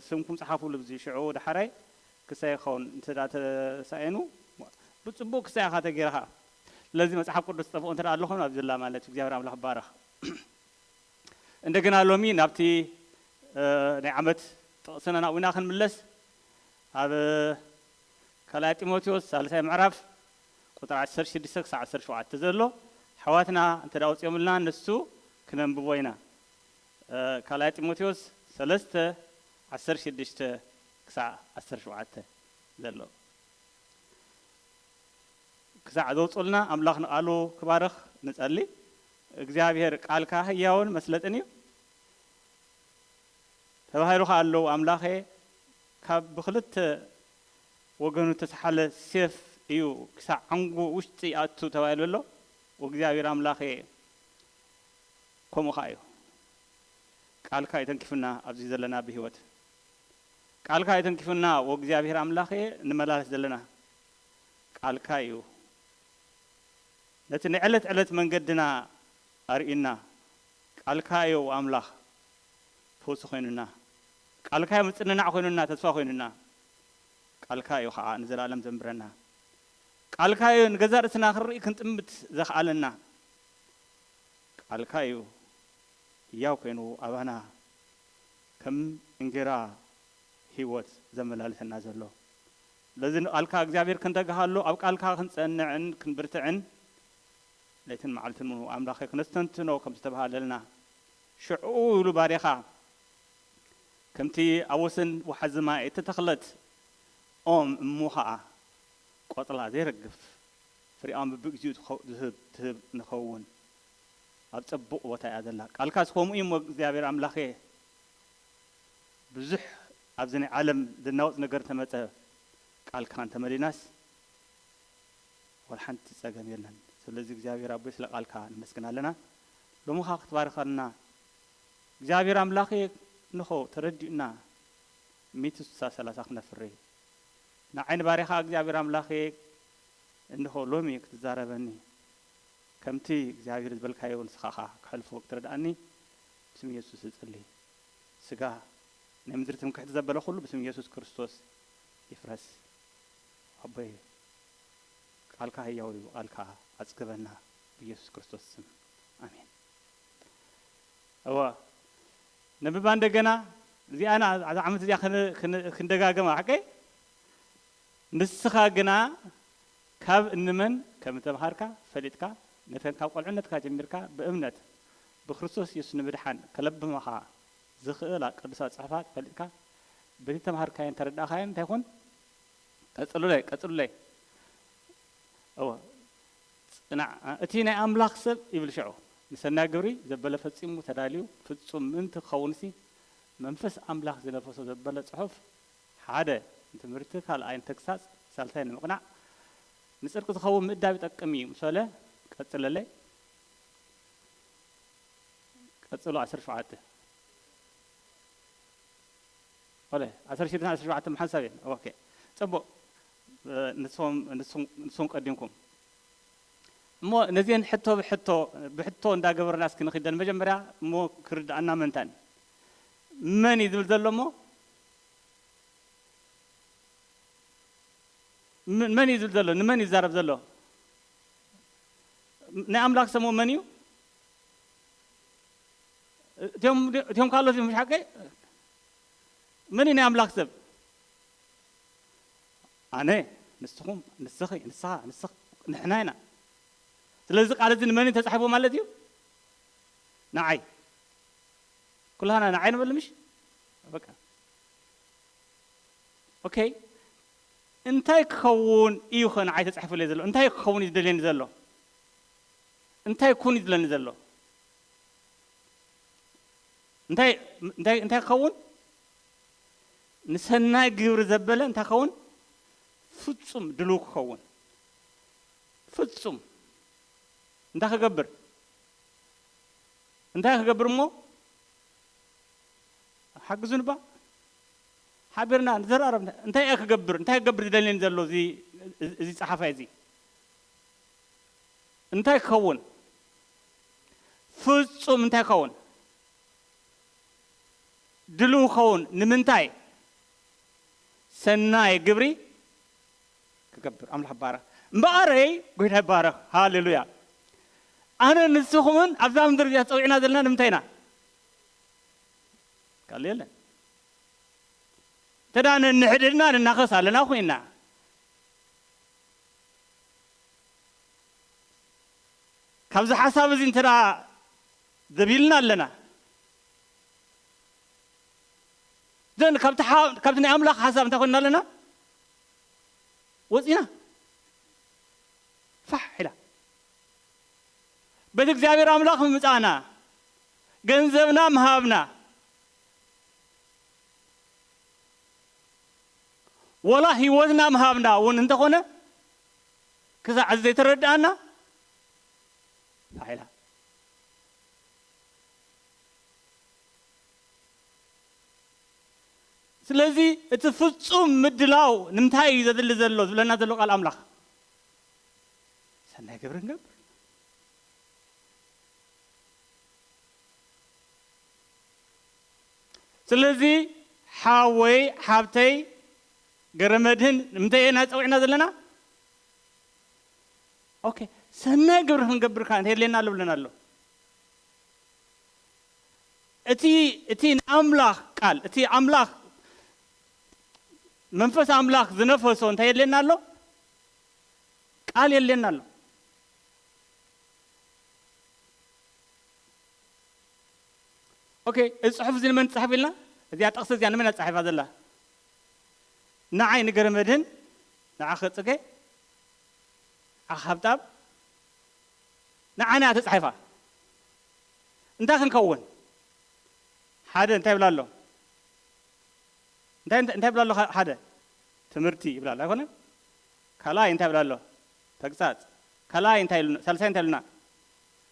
ስምኩም ጸሓፉሉ። ብዚ ሽዑ ዳሕራይ ክሳይ ክኸውን እንተ ደኣ ተሳኢኑ፣ ብጽቡቕ ክሳይ ኢኻ ተገይርኻ። ስለዚ መጽሓፍ ቅዱስ ጠፍኦ እንተ ደኣ ኣሎ ኾን ኣብዚ ዘላ ማለት እዩ። እግዚኣብሔር ኣምላኽ ይባረኽ። እንደገና ሎሚ ናብቲ፣ እ፣ ናይ ዓመት ጥቕስና ናብኡ ኢና ክንምለስ። ኣብ ካልኣይ ጢሞቴዎስ ሳልሳይ ምዕራፍ ቁጽሪ ዓሰርተ ሽዱሽተ ክሳብ ዓሰርተ ሸውዓተ ዘሎ ኣሕዋትና እንተ ደኣ ኣውጺኦምልና ንሱ ክነንብቦ ኢና። እ፣ ካልኣይ ጢሞቴዎስ ሰለስተ ዓሰርተ ሽዱሽተ ክሳብ ዓሰርተ ሸውዓተ ዘሎ። ክሳዕ ዘውጽኡልና ኣምላኽ ንቓሉ ክባርኽ ንጸሊ። እግዚኣብሔር ቃልካ ህያውን መስለጥን እዩ። ተባሂሉ ከኣ ኣለዉ፣ ኣምላኸ ካብ ብኽልተ ወገኑ እተሳሕለ ሴፍ እዩ፣ ክሳዕ ዓንጉ ውሽጢ ይኣቱ ተባሂሉ ኣሎ። ወእግዚኣብሔር ኣምላኸ ከምኡ ከኣ እዩ። ቃልካ እዩ ተንኪፉና ኣብዚ ዘለና ብህይወት። ቃልካ እዩ ተንኪፉና ወእግዚኣብሔር ኣምላኸ ንመላለስ ዘለና። ቃልካ እዩ ነቲ ናይ ዕለት ዕለት መንገድና ኣርእዩና። ቃልካ እዩ ኣምላኽ ፈውሲ ኮይኑና። ቃልካ እዩ ምጽንናዕ ኮይኑና፣ ተስፋ ኮይኑና። ቃልካ እዩ ኸዓ ንዘለኣለም ዘንብረና። ቃልካ እዩ ንገዛእ ርእስና ክንርኢ ክንጥምት ዘኽኣለና። ቃልካ እዩ ህያው ኮይኑ ኣባና ከም እንጌራ ህይወት ዘመላልሰና ዘሎ። ስለዚ ንቃልካ እግዚኣብሔር ክንተግሃሉ፣ ኣብ ቃልካ ክንጸንዕን ክንብርትዕን ለይትን መዓልትን ኣምላኸ ክነስተንትኖ ከም ዝተባሃለልና፣ ሽዑ ኢሉ ባርያኻ ከምቲ ኣብ ወሰን ወሓዚ ማይ እተተኽለት ኦም እሞ ኸኣ ቆጽላ ዘይረግፍ ፍሪኣም ብብግዚኡ ትኸ-፣ ዝህብ፣ ትህብ ንኸውን ኣብ ጽቡቕ ቦታ እያ ዘላ። ቃልካስ ከምኡ እዩ እሞ እግዚኣብሔር ኣምላኸ፣ ብዙሕ ኣብዚ ናይ ዓለም ዝናወጽ ነገር ተመጸ፣ ቃልካ እንተመሊናስ ዋላ ሓንቲ ጸገም የለን። ስለዚ እግዚኣብሔር ኣቦይ ስለ ቃልካ ነመስግን ኣለና። ሎሚ ኸኣ ክትባርኸና እግዚኣብሔር ኣምላኸ እንሆ ተረዲኡና ሚእቲ ስሳ ሰላሳ ክነፍሪ ንዓይ ንባርያኻ እግዚኣብሔር ኣምላኸ እንሆ ሎሚ ክትዛረበኒ ከምቲ እግዚኣብሔር ዝበልካዮ ንስኻ ኸኣ ክሕልፎ ክትረድኣኒ ብስም ኢየሱስ እጽሊ። ስጋ ናይ ምድሪ ትምክሕቲ ዘበለ ኩሉ ብስም ኢየሱስ ክርስቶስ ይፍረስ። ኣቦይ ቃልካ ህያው እዩ፣ ቃልካ ኣጽግበና ብኢየሱስ ክርስቶስ ስም ኣሜን። እወ ነብባ እንደገና እዚኣ ና-፣ እዛ ዓመት እዚኣ ክን-፣ ክን-፣ ክንደጋገማ ሓቀይ። ንስኻ ግና ካብ እንመን ከም እተምሃርካ ፈሊጥካ፣ ነተን ካብ ቈልዕነትካ ጀሚርካ ብእምነት ብክርስቶስ የሱስ ንምድሓን ከለብማኻ ዝኽእላ ቅዱሳት ጽሑፋት ፈሊጥካ፣ በቲ ተምሃርካዮን ተረዳእካዮን እንታይ ኩን? ቀጽሉለይ፣ ቀጽሉለይ። እወ፣ ጽናዕ፣ እቲ ናይ ኣምላኽ ሰብ ይብል ሽዑ፣ ንሰናይ ግብሪ ዘበለ ፈጺሙ ተዳልዩ ፍጹም ምእንቲ ክኸውንሲ፣ መንፈስ ኣምላኽ ዝነፈሶ ዘበለ ጽሑፍ ሓደ ንትምህርቲ፣ ካልኣይ ንተግሳጽ፣ ሳልሳይ ንምቕናዕ፣ ንጽድቂ ዝኸውን ምእዳብ ይጠቅም እዩ ምስ በለ፣ ቀጽለለይ። ቀጽሎ ዓሰርተ ሸውዓተ። ወለ፣ ዓሰርተ ሽዱሽተ ዓሰርተ ሸውዓተ ሓንሳብ እየን። ኦኬ። ጽቡቕ። እ፣ ንስኹም፣ ንስኹም፣ ንስኹም ቀዲምኩም። እሞ ነዚአን ሕቶ ብሕቶ፣ ብሕቶ እንዳገበርና እስኪ ንኺደን። መጀመርያ እሞ ክርድኣና መንታን። መን እዩ ዝብል ዘሎ እሞ? ም-፣ መን እዩ ዝብል ዘሎ? ንመን እዩ ዝዛረብ ዘሎ? ናይ ኣምላኽ ሰሙ መን እዩ? እቲኦም፣ እቲኦም ካልኦት እዮም፣ ሓቀይ? መን እዩ ናይ ኣምላኽ ሰብ? ኣነ፣ ንስኹም፣ ንስኺ፣ ንስኻ፣ ንስኽ-፣ ንሕና ኢና። ስለዚ ቃል እዚ ንመን እዩ ተጻሒፉ ማለት እዩ? ንዓይ። ኩላህና ንዓይ ንበል ምሽ? በቃ። ኦኬ። እንታይ ክኸውን እዩ ኸ ንዓይ ተጻሒፉለይ ዘሎ? እንታይ ክኸውን እዩ ዝደልየኒ ዘሎ? እንታይ ኩን እዩ ዝብለኒ ዘሎ? እንታይ፣ እንታይ፣ እንታይ ክኸውን? ንሰናይ ግብሪ ዘበለ እንታይ ክኸውን? ፍጹም ድልው ክኸውን። ፍጹም። እንታይ ክገብር? እንታይ ክገብር እሞ? ሓግዙኒ ባ። ሓቢርና ንዘራረብ። እንታይ እየ ክገብር? እንታይ ክገብር ዝደልየኒ ዘሎ እዚ፣ እዚ ጸሓፋይ እዚ? እንታይ ክኸውን? ፍጹም እንታይ ክኸውን? ድልው ክኸውን። ንምንታይ? ሰናይ ግብሪ ክገብር። ኣምላኽ ይባረኽ። እምበኣረይ ጎይታ ይባረኽ። ሃሌሉያ። ኣነ ንስኹምን ኣብዛ ምድሪ እዚኣ ተጸዊዕና ዘለና ንምንታይ ኢና? ካል የለን። እንተ ደኣ ነንሕድሕድና ንናኸስ ኣለና ኮይንና፣ ካብዚ ሓሳብ እዚ እንተ ደኣ ዘቢልና ኣለና፣ ዘን ካብቲ ሓ-፣ ካብቲ ናይ ኣምላኽ ሓሳብ እንታይ ኮይንና ኣለና? ወጺና። ፋሕ ኢላ። በቲ እግዚኣብሔር ኣምላኽ ምምጻእና፣ ገንዘብና ምሃብና፣ ወላ ህይወትና ምሃብና እውን እንተኾነ፣ ክሳዕ ዘይተረድኣና፣ ፋሕ ኢላ። ስለዚ እቲ ፍጹም ምድላው ንምንታይ እዩ ዘድሊ ዘሎ ዝብለና ዘሎ ቃል ኣምላኽ? ሰናይ ግብሪ ንገብር። ስለዚ ሓወይ፣ ሓብተይ፣ ገረመድህን ንምንታይ ኢና ጸዊዕና ዘለና? ኦኬ፣ ሰናይ ግብሪ ክንገብር ከኣ እንታይ የድልየና ኣሎ ብለና ኣሎ? እቲ፣ እቲ ንኣምላኽ ቃል፣ እቲ ኣምላኽ፣ መንፈስ ኣምላኽ ዝነፈሶ እንታይ የድልየና ኣሎ? ቃል የድልየና ኣሎ። ኦኬ፣ እዚ ጽሑፍ እዚ ንመን ትጻሕፍ ኢልና? እዚኣ ጥቕሲ እዚኣ ንመን እያ ተጻሒፋ ዘላ? ንዓይ ንገረመድህን፣ ንዓኺ ጽጌ፣ ንዓኺ ሃብታም፣ ንዓና እያ ተጻሒፋ። እንታይ ክንከውን? ሓደ እንታይ ይብላ ኣሎ? እንታይ፣ እንታይ፣ እንታይ ይብላ ኣሎ? ካ-፣ ሓደ ትምህርቲ ይብላ ኣሎ፣ ኣይኮነን? ካልኣይ እንታይ ይብላ ኣሎ? ተግሳጽ። ካልኣይ እንታይ ኢሉና? ሳልሳይ እንታይ ኢሉና?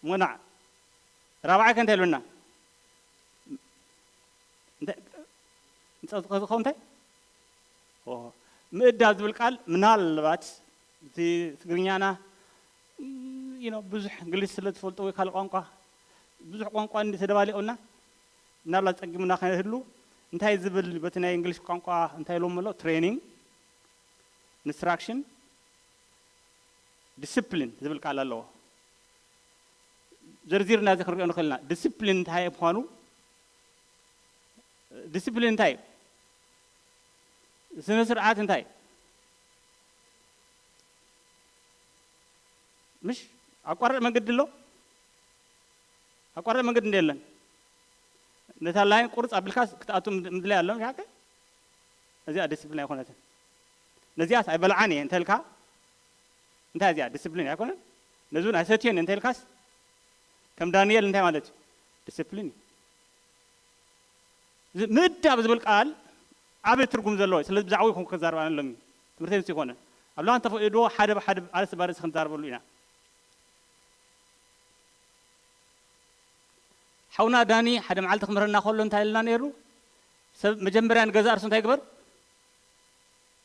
ሞናዕ። ራብዓይ ከ እንታይ ኢሉና? እንታይ፣ እንታይ ዝኸውን እንታይ? ኦ፣ ምእዳብ ዝብል ቃል ምናልባት እቲ ትግርኛና፣ you know፣ ብዙሕ እንግሊዝ ስለ ዝፈልጡ ወይ ካልእ ቋንቋ፣ ብዙሕ ቋንቋ እንዲ ተደባሊቑና፣ ምናልባት ጸጊሙና ከይህሉ፣ እንታይ ዝብል በቲ ናይ እንግሊዝ ቋንቋ እንታይ ኢሎም ኣሎ? ትሬኒንግ፣ ኢንስትራክሽን፣ ዲስፕሊን ዝብል ቃል ኣለዎ። ዘርዚርና እዚ ክንሪኦ ንኽእል ኢና። ዲስፕሊን እንታይ ምዃኑ፣ ዲስፕሊን እንታይ እዩ? ስነ ስርዓት እንታይ? ምሽ ኣቋርጥ መንገዲ ኣሎ? ኣቋርጥ መንገዲ እንደ የለን። ነታ ላይን ቁርጽ ኣቢልካ ክትኣቱ ምድ-፣ ምድላይ ኣሎ፣ ምሽ ሓቂ? እዚኣ ዲስፕሊን ኣይኮነትን። ነዚኣስ ኣይበልዓን እየ እንተ ኢልካ፣ እንታይ እዚኣ ዲስፕሊን ኣይኮነን? ነዚ እውን ኣይሰትዮን እንተ ኢልካስ፣ ከም ዳንኤል እንታይ ማለት እዩ? ዲስፕሊን እዩ። እዚ ምእዳብ ዝብል ቃል ዓቢ ትርጉም ዘለዎ እዩ። ስለዚ ብዛዕባ ይኹን ክዛረብ ኣነ ሎሚ ትምህርተይ ንሱ ይኾነ። ኣብ ላን ተፈቒድዎ ሓደ ብሓደ፣ ኣርስ ባርስ ክንዛረበሉ ኢና። ሓውና ዳኒ ሓደ መዓልቲ ክምህረና ከሎ እንታይ ኢልና ነይሩ? ሰብ መጀመርያ ንገዛእ ርእሱ እንታይ ይግበር?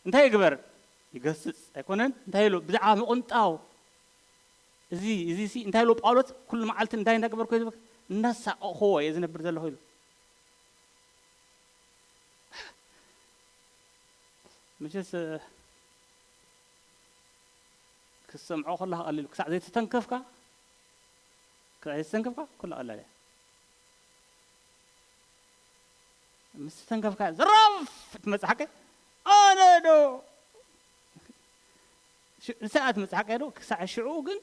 እንታይ ይግበር? ይገስጽ ኣይኮነን? እንታይ ኢሉ? ብዛዕባ ምቕንጣው። እዚ፣ እዚ ሲ እንታይ ኢሉ ጳውሎስ? "ኩሉ መዓልቲ እንታይ እንዳገበርኩ እየ ዝብ-፣ እናሳቐቕኽዎ እየ ዝነብር ዘለኹ" ኢሉ። መቸስ፣ እ፣ ክትሰምዖ ከለኻ ቀሊል፣ ክሳዕ ዘይተተንከፍካ፣ ክሳዕ ዘይተተንከፍካ ኩላ ቀላል እያ። ምስ ተተንከፍካ ዘራፍ ትመጽእ ሓቂ? ኣነ ዶ? ሽ-፣ ንሳ እያ ትመጽእ ሓቂ ዶ? ክሳዕ ሽዑ ግን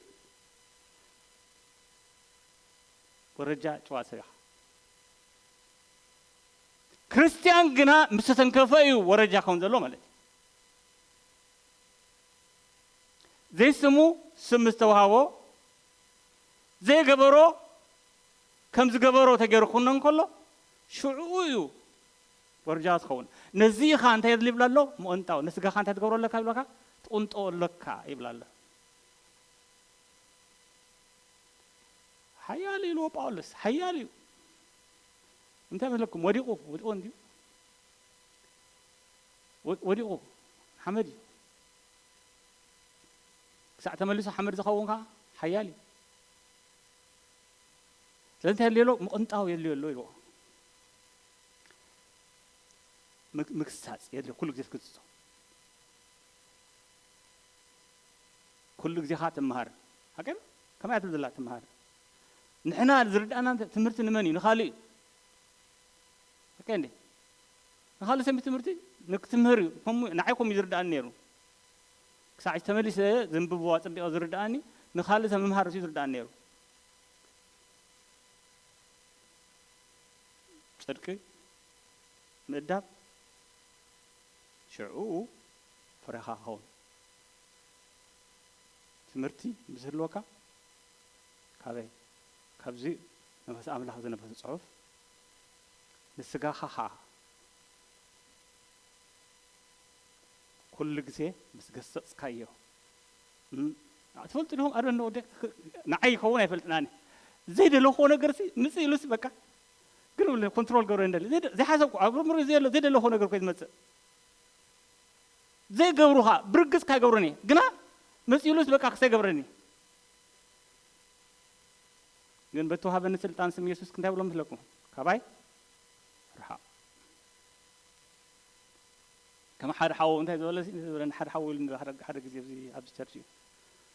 ወረጃ ጭዋ ሰብ ኢኻ። ክርስትያን ግና ምስ ተተንከፈ እዩ ወረጃ ክኸውን ዘሎ ማለት እዩ። ዘይስሙ ስም ምስ ተዋህቦ፣ ዘይገበሮ ከም ዝገበሮ ተገይሩ ክኹኖ እንከሎ፣ ሽዑኡ እዩ ወረጃ ዝኸውን። ነዚ ኢኻ እንታይ የድሊ ይብላ ኣሎ? ምቕንጣው። ንስጋኻ እንታይ ትገብሮ ኣለካ ይብለካ? ትቕንጦ ኣለካ ይብላ ኣሎ። ሓያል እዩ ኢልዎ ጳውሎስ፣ ሓያል እዩ። እንታይ መስለኩም? ወዲቑ፣ ወዲቑ እንድዩ። ወ-፣ ወዲቑ፣ ሓመድ እዩ። ክሳዕ ተመሊሱ ሓመድ ዝኸውን ከዓ ሓያል እዩ። ስለዚ እንታይ የድልዮ ኣሎ? ምቕንጣው የድልዮ ኣሎ ኢልዎ። ምግ-፣ ምግሳጽ የድልዮ፣ ኩሉ ግዜ ትግስጾ። ኩሉ ግዜኻ ትምሃር። ሓቀይ? ከማይ ትብል ዘላ ትምሃር። ንሕና ዝርድኣና እንተ-፣ ትምህርቲ ንመን እዩ? ንኻልእ እዩ። ሓቀይ እንዴ? ንኻልእ ሰብ ትምህርቲ ንክትምህር እዩ። ከምኡ፣ ንዓይ ከምኡ እዩ ዝርድኣኒ ነይሩ። ክሳዕ ተመሊሰ ዘንብቦ ኣጸቢቐ ዝርድኣኒ፣ ንኻልእ ሰብ ምምሃር እዩ ዝርድኣኒ ነይሩ። ጽድቂ ምእዳብ ሽዑ ፍረኻ ክኸውን። ትምህርቲ ምስ ህልወካ፣ ካበይ? ካብዚ መንፈስ ኣምላኽ ዝነበረ ጽሑፍ፣ ንስጋኻ ኸኣ ኩሉ ግዜ ምስ ገሰጽካዮ፣ እም፣ ትፈልጡ ዲኹም? ኣደ ንወደ ንዓይ ይኸውን ኣይፈልጥን ኣነ። ዘይደለኹዎ ነገርሲ ምጽእ ኢሉሲ በቃ፣ ግር ብለ ኮንትሮል ገብረ እንደሊ። ዘይደ-፣ ዘይሓሰብኩ፣ ኣብ ርምሪ ዘየሎ ዘይደለኹዎ ነገር ኮይ ዝመጽእ። ዘይገብሩኻ ብርግጽ ካይገብሩን እየ። ግና መጽእ ኢሉስ በቃ ክሰይ ገብረኒ። ግን በቲ ወሃበኒ ስልጣን ስም ኢየሱስ እንታይ ብሎም መስለኩም? ካባይ ርሓቕ። ከም ሓደ ሓው እንታይ ዝበለ ሲ-፣ ዝበለኒ ሓደ ሓው ኢሉ ሓደ፣ ሓደ ግዜ ኣብዚ፣ ኣብዚ ቸርች እዩ።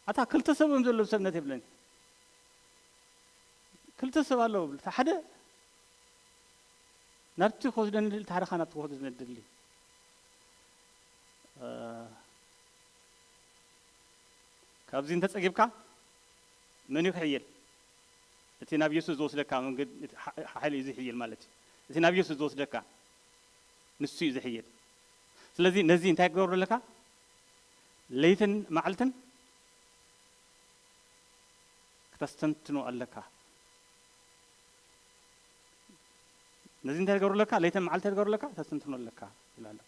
ኣታ ክልተ ሰብ እዮም ዘለዉ ሰብነት የብለኒ። ክልተ ሰብ ኣለዉ ብሉ። እቲ ሓደ ናብቲ ክወስደኒ ድል፣ እቲ ሓደ ኻኣ ናብቲ ክወስደኒ ድል። እ፣ ካብዚ እንተጸጊብካ መን እዩ ክሕይል? እቲ ናብ ኢየሱስ ዝወስደካ መንገዲ፣ እቲ ሓ-፣ ሓይሊ እዩ ዝሕይል ማለት እዩ። እቲ ናብ ኢየሱስ ዝወስደካ ንሱ እዩ ዝሕይል። ስለዚ ነዚ እንታይ ክትገብሮ ኣለካ? ለይትን መዓልትን ክተስተንትኖ ኣለካ። ነዚ እንታይ ትገብሩ ኣለካ? ለይትን መዓልትን እንታይ ትገብሩ ኣለካ? ተስተንትኖ ኣለካ ይብል ኣሎ።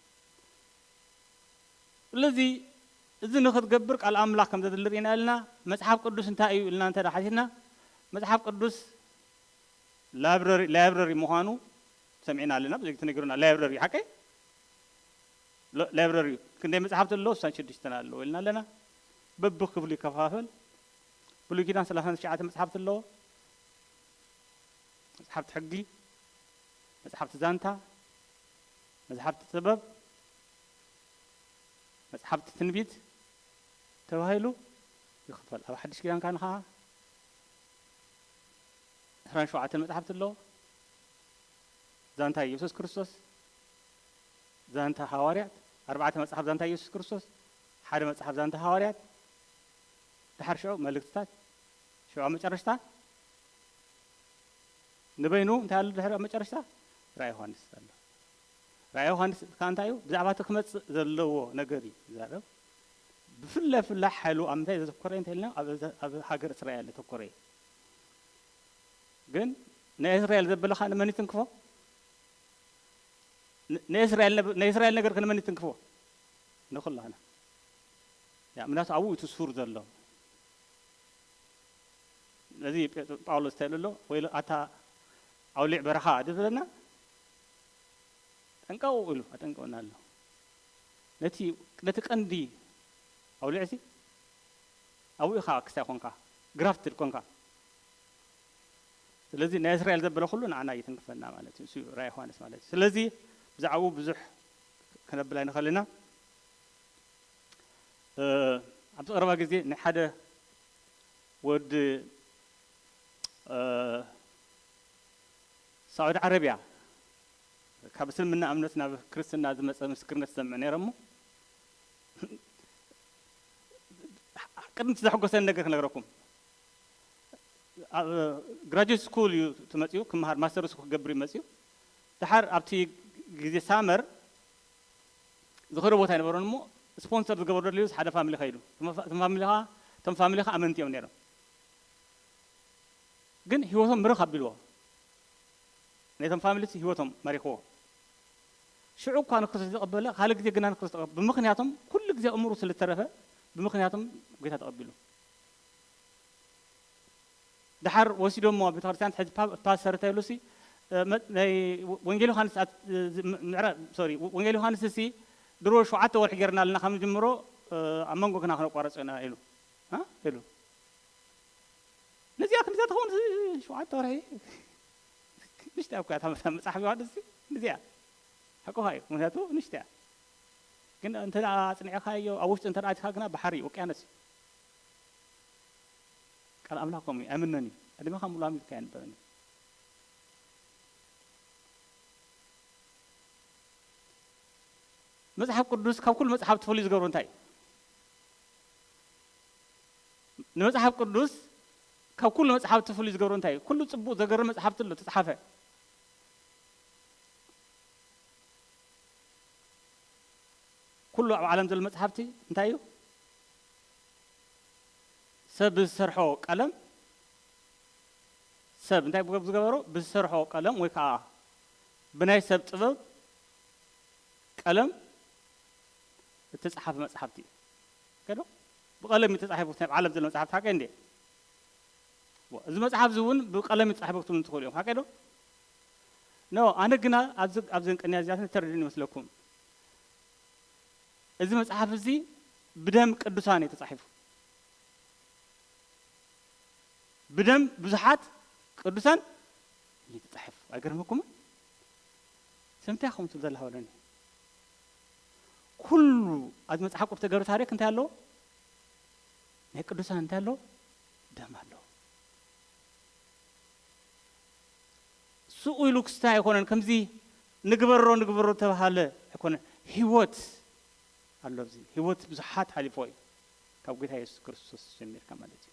ስለዚ እዚ ንኽትገብር ቃል ኣምላኽ ከም ዘድሊ ርኢና ኣለና። መጽሓፍ ቅዱስ እንታይ እዩ ኢልና እንተ ደኣ ሓቲትና፣ መጽሓፍ ቅዱስ ላይብረሪ፣ ላይብረሪ ምዃኑ ሰሚዕና ኣለና፣ ብዙሕ ተነጊሩና። ላይብረሪ ሓቀይ? ሎ-፣ ላይብረሪ እዩ። ክንደይ መጽሓፍቲ ኣለዎ? ስሳን ሽዱሽተን ኣለዎ ኢልና ኣለና። በብክፍሉ ይከፋፈል። ብሉይ ኪዳን ሰላሳን ትሽዓተ መጽሓፍቲ ኣለዎ። መጽሓፍቲ ሕጊ፣ መጽሓፍቲ ዛንታ፣ መጽሓፍቲ ጥበብ፣ መጽሓፍቲ ትንቢት ተባሂሉ ይኽፈል። ኣብ ሓድሽ ኪዳን ካን ኸዓ ዕስራን ሸውዓተን መጽሓፍቲ ኣለዎ። ዛንታ ኢየሱስ ክርስቶስ፣ ዛንታ ሃዋርያት፣ ኣርባዕተ መጽሓፍ ዛንታ ኢየሱስ ክርስቶስ፣ ሓደ መጽሓፍ ዛንታ ሃዋርያት፣ ድሓር ሽዑ መልእክትታት፣ ሽዑ ኣብ መጨረሽታ ንበይኑ እንታይ ኣሎ ድሕሪ ኣብ መጨረሽታ? ራእይ ዮሃንስ ኣሎ። ራእይ ዮሃንስ ከኣ እንታይ እዩ? ብዛዕባ እቲ ክመጽእ ዘለዎ ነገር እዩ ዝዛረብ። ብፍላይ፣ ብፍላይ ሓይሉ ኣብ ምንታይ ዘተኮረ እንተ ኢልና፣ ኣብ፣ ኣብ ሃገር እስራኤል ዘተኮረ እዩ። ግን ናይ እስራኤል ዘበለ ኸኣ ንመን ይትንክፎ? ን-፣ ናይ እስራኤል ነብ-፣ ናይ እስራኤል ነገር ከ ንመን ይትንክፎ? ንኹላና። ያ፣ ምክንያቱ ኣብኡ እዩ እቲ ሱር ዘሎ። ነዚ ጴ-፣ ጳውሎስ እንታይ ኢሉ ኣሎ? "ወይለ ኣታ ኣውሊዕ በረኻ" ድዩ ዝብለና? ጠንቀቑ ኢሉ ኣጠንቀቑና ኣሎ። ነቲ፣ ነቲ ቀንዲ ኣውሊዕሲ ኣብኡ ኢኻ ክስታይ ኮንካ፣ ግራፍትድ ኮንካ። ስለዚ ናይ እስራኤል ዘበለ ኩሉ ንዓና ይትንክፈና ማለት እዩ። እሱ ራእይ ዮሃንስ ማለት እዩ። ስለዚ ብዛዕባኡ ብዙሕ ክነብል ኣይንኽእል ኢና። እ፣ ኣብዚ ቀረባ ግዜ ናይ ሓደ ወዲ፣ እ፣ ሳዑዲ ዓረብያ ካብ እስልምና እምነት ናብ ክርስትና ዝመጸ ምስክርነት ዝሰምዕ ነይረ እሞ፣ ቅድሚ እቲ ዘሐጎሰኒ ነገር ክነግረኩም። ኣብ ግራጁዌት ስኩል እዩ እቲ መጺኡ፣ ክመሃር ማስተርስ ክገብር እዩ መጺኡ። ደሓር ኣብቲ ግዜ ሳመር ዝኸዶ ቦታ ኣይነበሮን እሞ፣ ስፖንሰር ዝገበሩ ደልዩ ሓደ ፋሚሊ ከይዱ። እቶም ፋ-፣ እቶም ፋሚሊ ኸዓ፣ እቶም ፋሚሊ ኸዓ ኣመንቲ እዮም ነይሮም። ግን ህይወቶም ምርኽ ኣቢልዎ። ነቶም ፋሚሊስ ህይወቶም መሪኽዎ። ሽዑ እኳ ንክርስቶስ ዝተቐበለ፣ ካልእ ግዜ ግና ንክርስቶስ ተቐበለ። ብምኽንያቶም ኩሉ ግዜ እምሩ ስለ ዝተረፈ፣ ብምኽንያቶም ጌታ ተቐቢሉ። ደሓር ወሲዶሞ ኣብ ቤተክርስትያን፣ ሕጂ ፓ-፣ ፓስተር እንታይ ኢሉሲ፣ እ፣ መ-፣ ናይ ወ-፣ ወንጌል ዮሃንስ ኣብ፣ እ፣ ዝ-፣ ም-፣ ምዕራ-፣ ሶሪ፣ ወ-፣ ወንጌል ዮሃንስ እሲ ድሮ ሸውዓተ ወርሒ ጌርና ኣለና ካብ ንጅምሮ፣ እ፣ ኣብ መንጎ ግና ክነቋርጾ ኢና ኢሉ። እ? ኢሉ። ነዚኣ ክንዲዛ ትኸውን ሸውዓተ ወርሒ። ንእሽተይ እኮ እያ እታ መጽሓፍ ዮሃንስ እሲ። ነዚኣ። ሓቅኻ እዩ። ምኽንያቱ ንእሽተይ እያ። ግን እንተ ደኣ ኣጽኒዕካዮ፣ ኣብ ውሽጢ እንተ ደኣ ኣቲኻ ግና ባሕሪ እዩ፣ ውቅያኖስ እዩ። ቃል ኣምላኽ ከምኡ እዩ፣ ኣይምነን እዩ። ዕድሜኻ ሙሉእ ኣንቢብካዮ ኣይነበረን እዩ። መጽሓፍ ቅዱስ ካብ ኩሉ መጽሓፍቲ ፍሉይ ዝገብሮ እንታይ እዩ? ንመጽሓፍ ቅዱስ ካብ ኩሉ መጽሓፍቲ ፍሉይ ዝገብሮ እንታይ እዩ? ኩሉ ጽቡቕ ዘገርም መጽሓፍቲ ኣሎ ተጻሓፈ። ኩሉ ኣብ ዓለም ዘሎ መጽሓፍቲ እንታይ እዩ? ሰብ ብዝሰርሖ ቀለም፣ ሰብ እንታይ ብገብ ዝገበሮ? ብዝሰርሖ ቀለም ወይ ከዓ ብናይ ሰብ ጥበብ ቀለም እተጻሓፈ መጽሓፍቲ እዩ። ከዶ ብቀለም እዩ ተጻሒፉ፣ ናይ ዓለም ዘሎ መጽሓፍቲ ሓቀ እንዴ? ወ-፣ እዚ መጽሓፍ እዚ እውን ብቀለም እዩ ተጻሒፉ ክትብሉ ትኽእሉ እዮም። ሓቀ ዶ? ኖ፣ ኣነ ግና ኣብዚ፣ ኣብዚ ቅንያ እዚኣትን ተረድእን ይመስለኩም። እዚ መጽሓፍ እዚ ብደም ቅዱሳን እዩ ተጻሒፉ። ብደም ብዙሓት ቅዱሳን እዩ ተጻሒፉ። ኣይገርመኩምን? ስምታይ ከምኡ ትብል ዘላ በለኒ። ኩሉ ኣብዚ መጽሓፍ ቅዱስ ተገሩ ታሪክ እንታይ ኣለዎ? ናይ ቅዱሳን እንታይ ኣለዎ? ደም ኣለዎ። ስኡ ኢሉ ክስታይ ኣይኮነን። ከምዚ ንግበሮ ንግበሮ ተባሃለ ኣይኮነን። ህይወት ኣሎ ኣብዚ። ህይወት ብዙሓት ሓሊፎ እዩ። ካብ ጌታ የሱስ ክርስቶስ ጀሚርካ ማለት እዩ።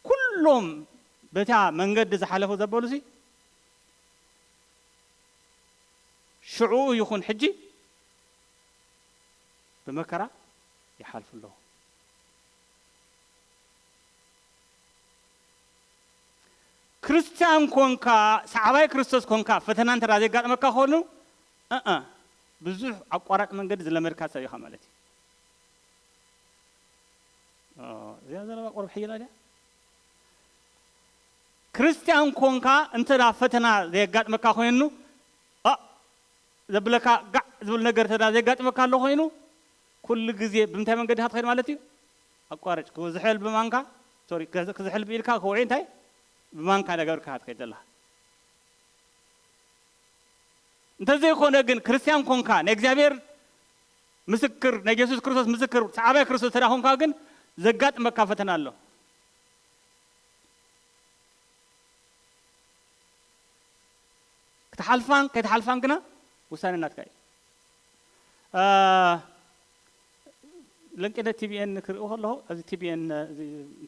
ኩሎም በታ መንገዲ ዝሓለፉ ዘበሉሲ ሽዑ ይኹን ሕጂ ብመከራ ይሓልፉ ኣለዉ። ክርስትያን ኮንካ፣ ሰዓባይ ክርስቶስ ኮንካ፣ ፈተና እንተ ደኣ ዘጋጥመካ ኮይኑ፣ እእ፣ ብዙሕ ኣቋራጭ መንገዲ ዝለመድካ ሰብ ኢኻ ማለት እዩ። ኦ፣ እዚኣ ዘረባ ቁሩብ ሕይላ ድያ? ክርስትያን ኮንካ እንተ ደኣ ፈተና ዘየጋጥመካ ኮይኑ፣ እ፣ ዘብለካ ጋዕ ዝብል ነገር እንተ ደኣ ዘየጋጥመካ ኣሎ ኮይኑ፣ ኩሉ ግዜ ብምንታይ መንገዲ ኢኻ ትኸይድ ማለት እዩ? ኣቋርጭ። ክዝሕል ብማንካ፣ ሶሪ፣ ክዝ-፣ ክዝሕል ብኢድካ፣ ክውዒ እንታይ? ብማንካ እንዳገበርካ ኢኻ ትኸይድ ዘለኻ። እንተዘይኮነ ግን ክርስትያን ኮንካ፣ ናይ እግዚኣብሔር ምስክር፣ ናይ የሱስ ክርስቶስ ምስክር፣ ሰዓባይ ክርስቶስ እንተ ደኣ ኮንካ ግን ዘጋጥመካ ፈተና ኣሎ። ክትሓልፋን ከይትሓልፋን ግና ውሳነ ናትካ እዩ። አ፣ ለንቄደ ቲቢኤን ክርኢ ከለኹ፣ ኣብዚ ቲቢኤን፣ እዚ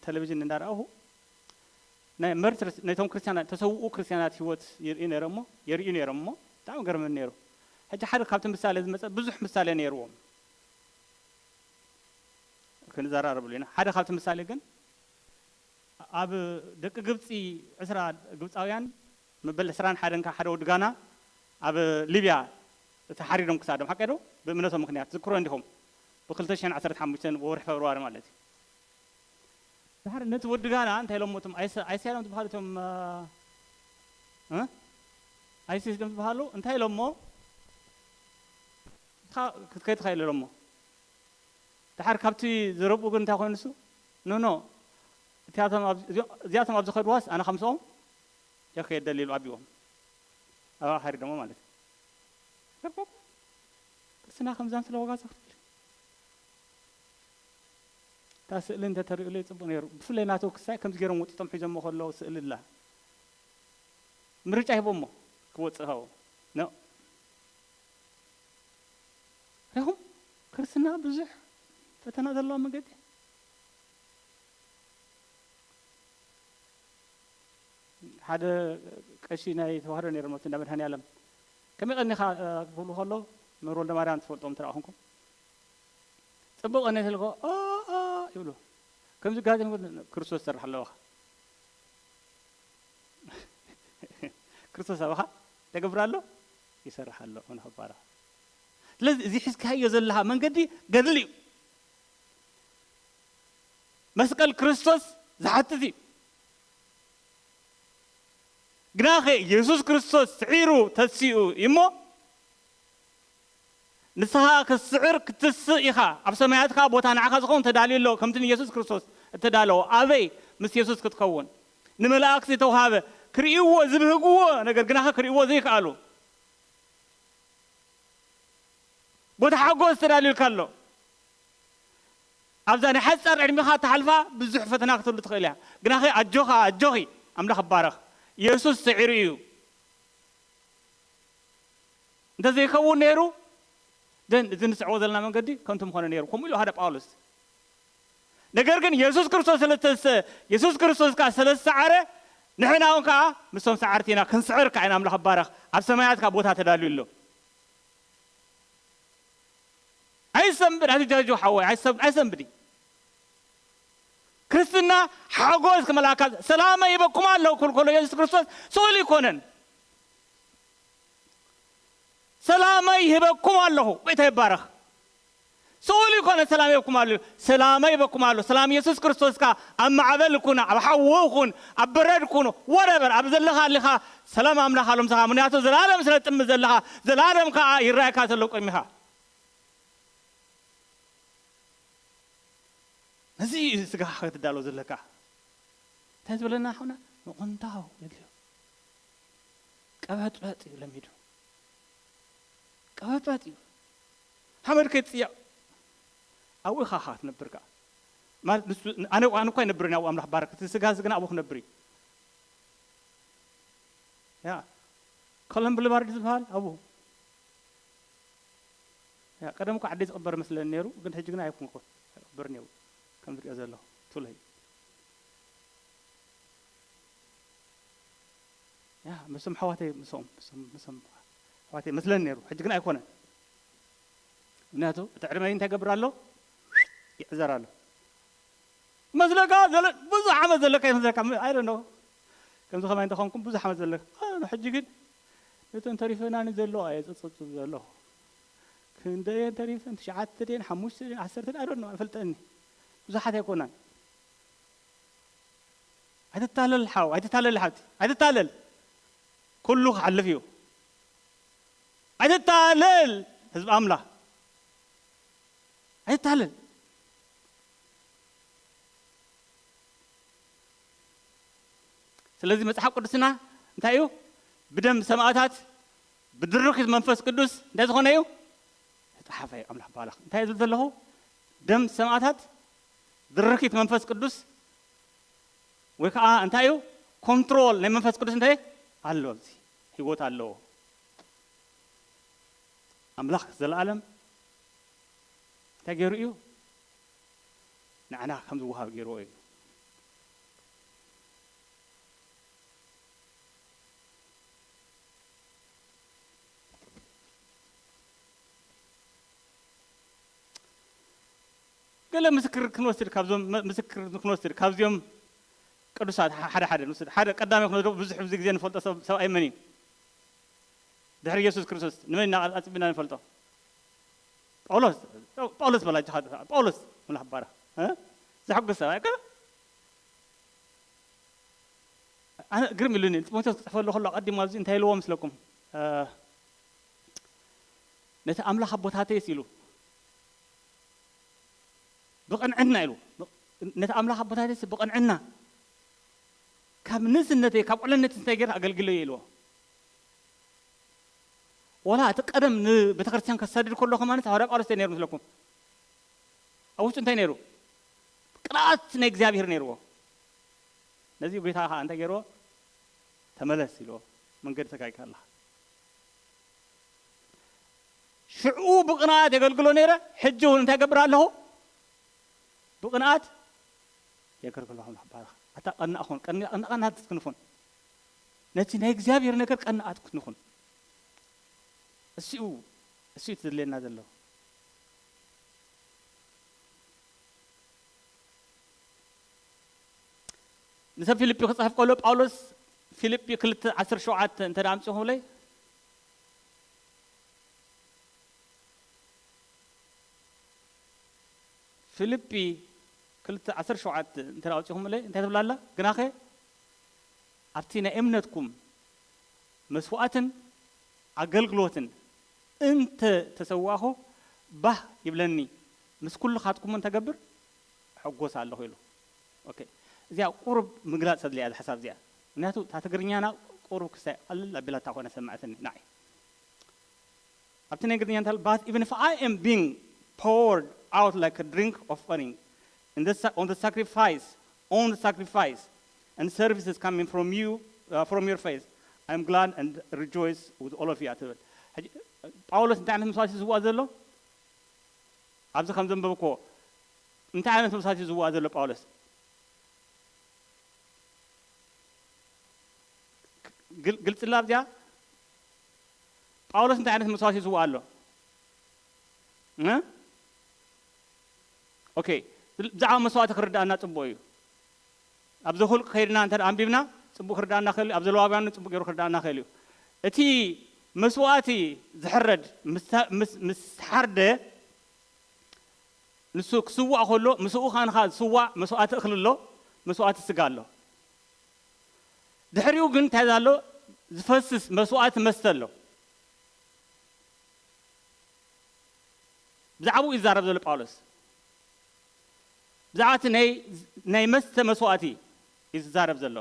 ቴሌቪዥን እንዳረኣኹ፣ ናይ መርትርስ፣ ናይቶም ክርስትያናት፣ ተሰውኡ ክርስትያናት ህይወት ይርእዩ ነይረ እሞ፣ የርእዩ ነይሮም እሞ፣ ብጣዕሚ ገርመኒ ነይሩ። ሕጂ ሓደ ካብቲ ምሳሌ ዝመጸ፣ ብዙሕ ምሳሌ ነይርዎም። ክንዘራረብሉ ኢና። ሓደ ካብቲ ምሳሌ ግን፣ ኣብ ደቂ ግብጺ ዕስራ ግብጻውያን መበል ዕስራን ሓደን ካብ ሓደ ወዲ ጋና ኣብ ሊብያ ተሓሪዶም ክሳዶም፣ ሓቀ ዶ? ብእምነቶም ምኽንያት ዝክሮ እንዲኹም ብክልተ ሽሕን ዓሰርተ ሓሙሽተን ወርሒ ፈብርዋሪ ማለት እዩ። ድሓር ነቲ ወዲ ጋና እንታይ ኢሎሞ እቶም ኣይሰ-፣ ኣይስያሎም ዝበሃሉ እቶም፣ እ? ኣይሲስ ዶም ዝበሃሉ እንታይ ኢሎሞ? ንስኻ ክትከይድ ትኽእል ኢሎሞ። ድሓር ካብቲ ዝረብኡ ግን እንታይ ኮይኑ እሱ? ኖ፣ ኖ። እቲኣቶም ኣብ-፣ እዚኦ-፣ እዚኣቶም ኣብ ዝኸድዋስ ኣነ ከምስኦም እየ ክኸይድ ደልየ ኢሉ ኣብዎም። ኣብኣ ሓሪዶሞ ማለት እዩ። ረቆቕ። ቅርስና ከምዛን ስለ ዋጋ ዘኽፍል። እታ ስእሊ እንተተሪኡለይ ጽቡቕ ነይሩ። ብፍላይ ናቱ ክሳይ ከምዚ ገይሮም ወጢጦም ሒዞሞ ከለዉ ስእሊ ኣላ። ምርጫ ሂቦሞ ክወጽእ ካብኡ። ኖ። ሪኹም? ክርስትና ብዙሕ ፈተና ዘለዋ መንገዲ። ሓደ ቀሺ ናይ ተዋህዶ ነይሮም፣ ኣብቲ እንዳ መድኃኔዓለም። "ከመይ ቀኒኻ?" እ፣ ክብሉ ከሎ፣ መምህር ወልደ ማርያም ትፈልጦም እንተ ደኣ ኮንኩም፣ "ጽቡቕ ቀኒየ" ተልኮ፣ "ኦ፣ ኦ" ይብሉ። ከምዚ ጋዜን ክርስቶስ ይሰርሕ ኣለዋኻ። ክርስቶስ ኣባኻ ተገብር ኣሎ፣ ይሰርሕ ኣሎ፣ ሆነ ክባራ። ስለዚ እዚ ሒዝካዮ ዘለኻ መንገዲ ገድሊ እዩ። መስቀል ክርስቶስ ዝሓትት እዩ። ግናኸ የሱስ ክርስቶስ ስዒሩ ተሲኡ እዩ እሞ፣ ንስኻ ክትስዕር ክትስእ ኢኻ። ኣብ ሰማያት ከኣ ቦታ ንዓኻ ዝኸውን ተዳልዩ ኣሎ፣ ከምቲ ንየሱስ ክርስቶስ እተዳለወ። ኣበይ? ምስ የሱስ ክትከውን። ንመላእክቲ ዝተውሃበ፣ ክርእይዎ ዝብህግዎ ነገር ግናኸ ክርእይዎ ዘይከኣሉ። ቦታ ሓጎስ ተዳልዩልካ ኣሎ። ኣብዛ ናይ ሓጻር ዕድሜኻ እትሓልፋ ብዙሕ ፈተና ክትህሉ ትኽእል እያ። ግናኸ ኣጆኻ፣ ኣጆኺ፣ ኣምላኽ ይባረኽ። የሱስ ስዒሩ እዩ። እንተዘይከውን ነይሩ፣ ደን እዚ ንስዕቦ ዘለና መንገዲ ከንቱ ምኾነ ነይሩ። ከምኡ ኢሉ ሓደ ጳውሎስ። ነገር ግን የሱስ ክርስቶስ ስለ እተሰ-፣ የሱስ ክርስቶስ ከኣ ስለ ዝሰዓረ፣ ንሕና እውን ከኣ ምስቶም ሰዓርቲ ኢና፣ ክንስዕር ከኣ ኢና። ኣምላኽ ይባረኽ። ኣብ ሰማያት ከኣ ቦታ ተዳልዩ ኣሎ። ኣይሰንብድ፣ ኣቲ ጃጆ ሓወይ፣ ኣይሰንብድ፣ ኣይሰንብድ። ክርስትና ሓጎስ ክመልኣካ፣ ሰላመይ ይበኩም ኣለኹ ክብል ከሎ የሱስ ክርስቶስ ስኡል ኣይኮነን። ሰላመይ ይህበኩም ኣለኹ። ጎይታ ይባረኽ። ስኡል ኣይኮነን፣ ሰላም ይህበኩም ኣሎ። ሰላመይ ይህበኩም ኣሎ። ሰላም የሱስ ክርስቶስ ከኣ ኣብ ማዕበል ኩን፣ ኣብ ሓዊ ኩን፣ ኣብ በረድ ኩን፣ whatever፣ ኣብ ዘለኻ ኣለኻ፣ ሰላም ኣምላኽ ኣሎ ምሳኻ። ምኽንያቱ ዘላለም ስለ ትጥምት ዘለኻ፣ ዘላለም ከኣ ይረኣየካ ዘሎ ቅድሚኻ። ነዚ እዩ ስጋኻ ክትዳሎ ዘለካ። እንታይ ዝበለና ሓውና? ምቑንታው የድልዮ። ቀበጥበጥ እዩ ለሚዱ። ቀበጥበጥ እዩ። ሓመድ ከይትጽየቕ ኣብኡ ኢኻ፣ ኢኻ ክትነብር ከኣ። ማለት ንሱ፣ ኣነ፣ ኣነ እኳ ኣይነብርን ኣብኡ፣ ኣምላኽ ባረክ። እቲ ስጋ እዚ ግን ኣብኡ ክነብር እዩ። ያ፣ ኮለን ብልባርድ ዝበሃል ኣብኡ። ያ፣ ቀደም እኮ ዓዲ ዝቕበር መስለኒ ነይሩ፣ ግን ሕጂ ግን ኣይኮንኩን። ኣይቕበርን እዩ። ከም ዝሪኦ ዘለኹ፣ ቱለይ። ያ፣ ምስም ኣሕዋተይ፣ ምስኦም፣ ምስም፣ ምስም ኣሕዋተይ መስለኒ ነይሩ። ሕጂ ግን ኣይኮነን። ምክንያቱ፣ እቲ ዕድመይ እንታይ ይገብር ኣሎ? ይዕዘር ኣሎ። መስለካ ዘለ-፣ ብዙሕ ዓመት ዘለካ ይመስለካ። ም-፣ I don't know። ከምዚ ከማይ እንተኾንኩም ብዙሕ ዓመት ዘለካ። እ፣ ሕጂ ግን ነተን ተሪፈናኒ ዘለዋ እየ ዝጽብጽብ ዘለኹ። ክንደየን ተሪፈን? ትሽዓተ ድየን? ሓሙሽተ ድየን? ዓሰርተ ድየን? I don't know። ኣይፈልጠኒ። ብዙሓት ኣይኮናን። ኣይትታለል ሓው፣ ኣይትታለል ሓብቲ፣ ኣይትታለል። ኩሉ ክሓልፍ እዩ። ኣይትታለል ህዝቢ ኣምላኽ። ኣይትታለል። ስለዚ መጽሓፍ ቅዱስና እንታይ እዩ? ብደም ሰማእታት፣ ብድርኺት መንፈስ ቅዱስ እንታይ ዝኾነ እዩ? ዝተሓፈ እዩ። ኣምላኽ ባላኽ እንታይ እዩ ዝብል ዘለኹ? ደም ሰማእታት፣ ድርኺት መንፈስ ቅዱስ፣ ወይ ከዓ እንታይ እዩ? ኮንትሮል ናይ መንፈስ ቅዱስ እንታይ ኣሎ? ኣብዚ ህይወት ኣለዎ። ኣምላኽ ዘለኣለም እንታይ ገይሩ እዩ? ንዓና ከም ዝወሃብ ገይርዎ እዩ። ገለ ምስክር ክንወስድ፣ ካብዞም መ-፣ ምስክር ክንወስድ፣ ካብዚኦም ቅዱሳት ሐ-፣ ሓደ ሓደ ንወስድ። ሓደ ቀዳማይ ክንወስዶ፣ ብዙሕ፣ ብዙሕ ግዜ ንፈልጦ ሰብ፣ ሰብኣይ መን እዩ? ድሕሪ የሱስ ክርስቶስ ንመን ኢና ኣጽቢና ንፈልጦ? ጳውሎስ። ጳውሎስ በላ፣ ጅኻ-፣ ጳውሎስ፣ ምላኽ ባራ። እ? ዘሐጉስ ሰብኣይ እኮ። ኣነ ግርም ኢሉኒ፣ ጢሞቴዎስ ክጽሕፈሉ ከሎ ኣቐዲሙ ኣብዚ እንታይ ኢልዎ መስለኩም? እ፣ ነቲ ኣምላኽ ኣቦታተይስ ኢሉ፣ ብቕንዕና ኢሉ፣ ነቲ ኣምላኽ ኣቦታተይስ ብቕንዕና ካብ ንእስነተይ፣ ካብ ቁልዕነተይ እንታይ ገይረ ኣገልግለዮ ኢልዎ። ወላ እቲ ቀደም ንቤተክርስትያን ከሳድድ ከሎ ከማንስ ሃዋርያ ጳውሎስ እንታይ ነይሩ መስለኩም? ኣብ ውሽጡ እንታይ ነይሩ? ቅንኣት ናይ እግዚኣብሔር ነይርዎ። ነዚ ጎይታ ኸዓ እንታይ ገይርዎ? ተመለስ ኢልዎ። መንገዲ ተጋጊኻ ኣለኻ። ሽዑ ብቕንኣት የገልግሎ ነይረ፣ ሕጂ እውን እንታይ ገብር ኣለኹ? ብቕንኣት የገልግሎ ኣለኹ። ኣታ ቀናእ ኹን፣ ቀን-፣ ቀናእ ክትንኹን። ነቲ ናይ እግዚኣብሔር ነገር ቀናኣት ክትንኹን። እሲኡ፣ እሲኡ ትድልየና ዘሎ። ንሰብ ፊልጲ ክጽሕፍ ከሎ ጳውሎስ ፊልጲ ክልተ ዓሰርተ ሸውዓተ እንተ ደኣ ኣምጺኹምለይ፣ ፊልጲ ክልተ ዓሰርተ ሸውዓተ እንተ ደኣ ኣውጺኹምለይ እንታይ ትብል ኣላ? ግናኸ ኣብቲ ናይ እምነትኩም መስዋእትን ኣገልግሎትን እንተ ተሰዋእኹ ባህ ይብለኒ፣ ምስ ኩልኻትኩም እንተገብር እሕጎስ ኣለኹ ኢሉ። ኦኬ፣ እዚኣ ቁሩብ ምግላጽ ተድልያ እዛ ሓሳብ እዚኣ። ምክንያቱ እታ ትግርኛና ቁሩብ ክሳይ ቀልል ኣቢላታ ኮይና ሰማዕትኒ ንዓይ። ኣብቲ ናይ እንግሊዝኛ እንታይ፣ but even if I am being poured out like a drink offering, in the, sa- on the sacrifice, on the sacrifice, and services coming from you, uh, from your faith. I'm glad and rejoice with all of you ትብል። ሕጂ ጳውሎስ እንታይ ዓይነት መስዋዕቲ እዩ ዝዋእ ዘሎ? ኣብዚ ከም ዘንበብኮ እንታይ ዓይነት መስዋዕቲ እዩ ዝዋእ ዘሎ ጳውሎስ? ግል- ግልጽ ላ ኣብዚኣ ጳውሎስ እንታይ ዓይነት መስዋዕቲ እዩ ዝዋእ ኣሎ? እ? ኦኬ፣ ብዛዕባ መስዋእቲ ክርዳእና ጽቡቕ እዩ። ኣብ ዘኹልቅ ከይድና እንተ ኣንቢብና ጽቡቕ ክርዳእና ክእል እዩ። ኣብ ዘለዋውያን ጽቡቕ ገይሩ ክርዳእና ክእል እዩ። እቲ መስዋእቲ ዝሕረድ ምስ ምስ ሓርደ ንሱ ክስዋእ ከሎ ምስኡ ኻንኻ ዝስዋእ መስዋእቲ እኽሊ ኣሎ፣ መስዋእቲ ስጋ ኣሎ። ድሕሪኡ ግን እንታይ ኣሎ? ዝፈስስ መስዋእቲ መስተ ኣሎ። ብዛዕባኡ ይዛረብ ዘሎ ጳውሎስ። ብዛዕባ እቲ ናይ ናይ መስተ መስዋእቲ እዩ ዝዛረብ ዘሎ።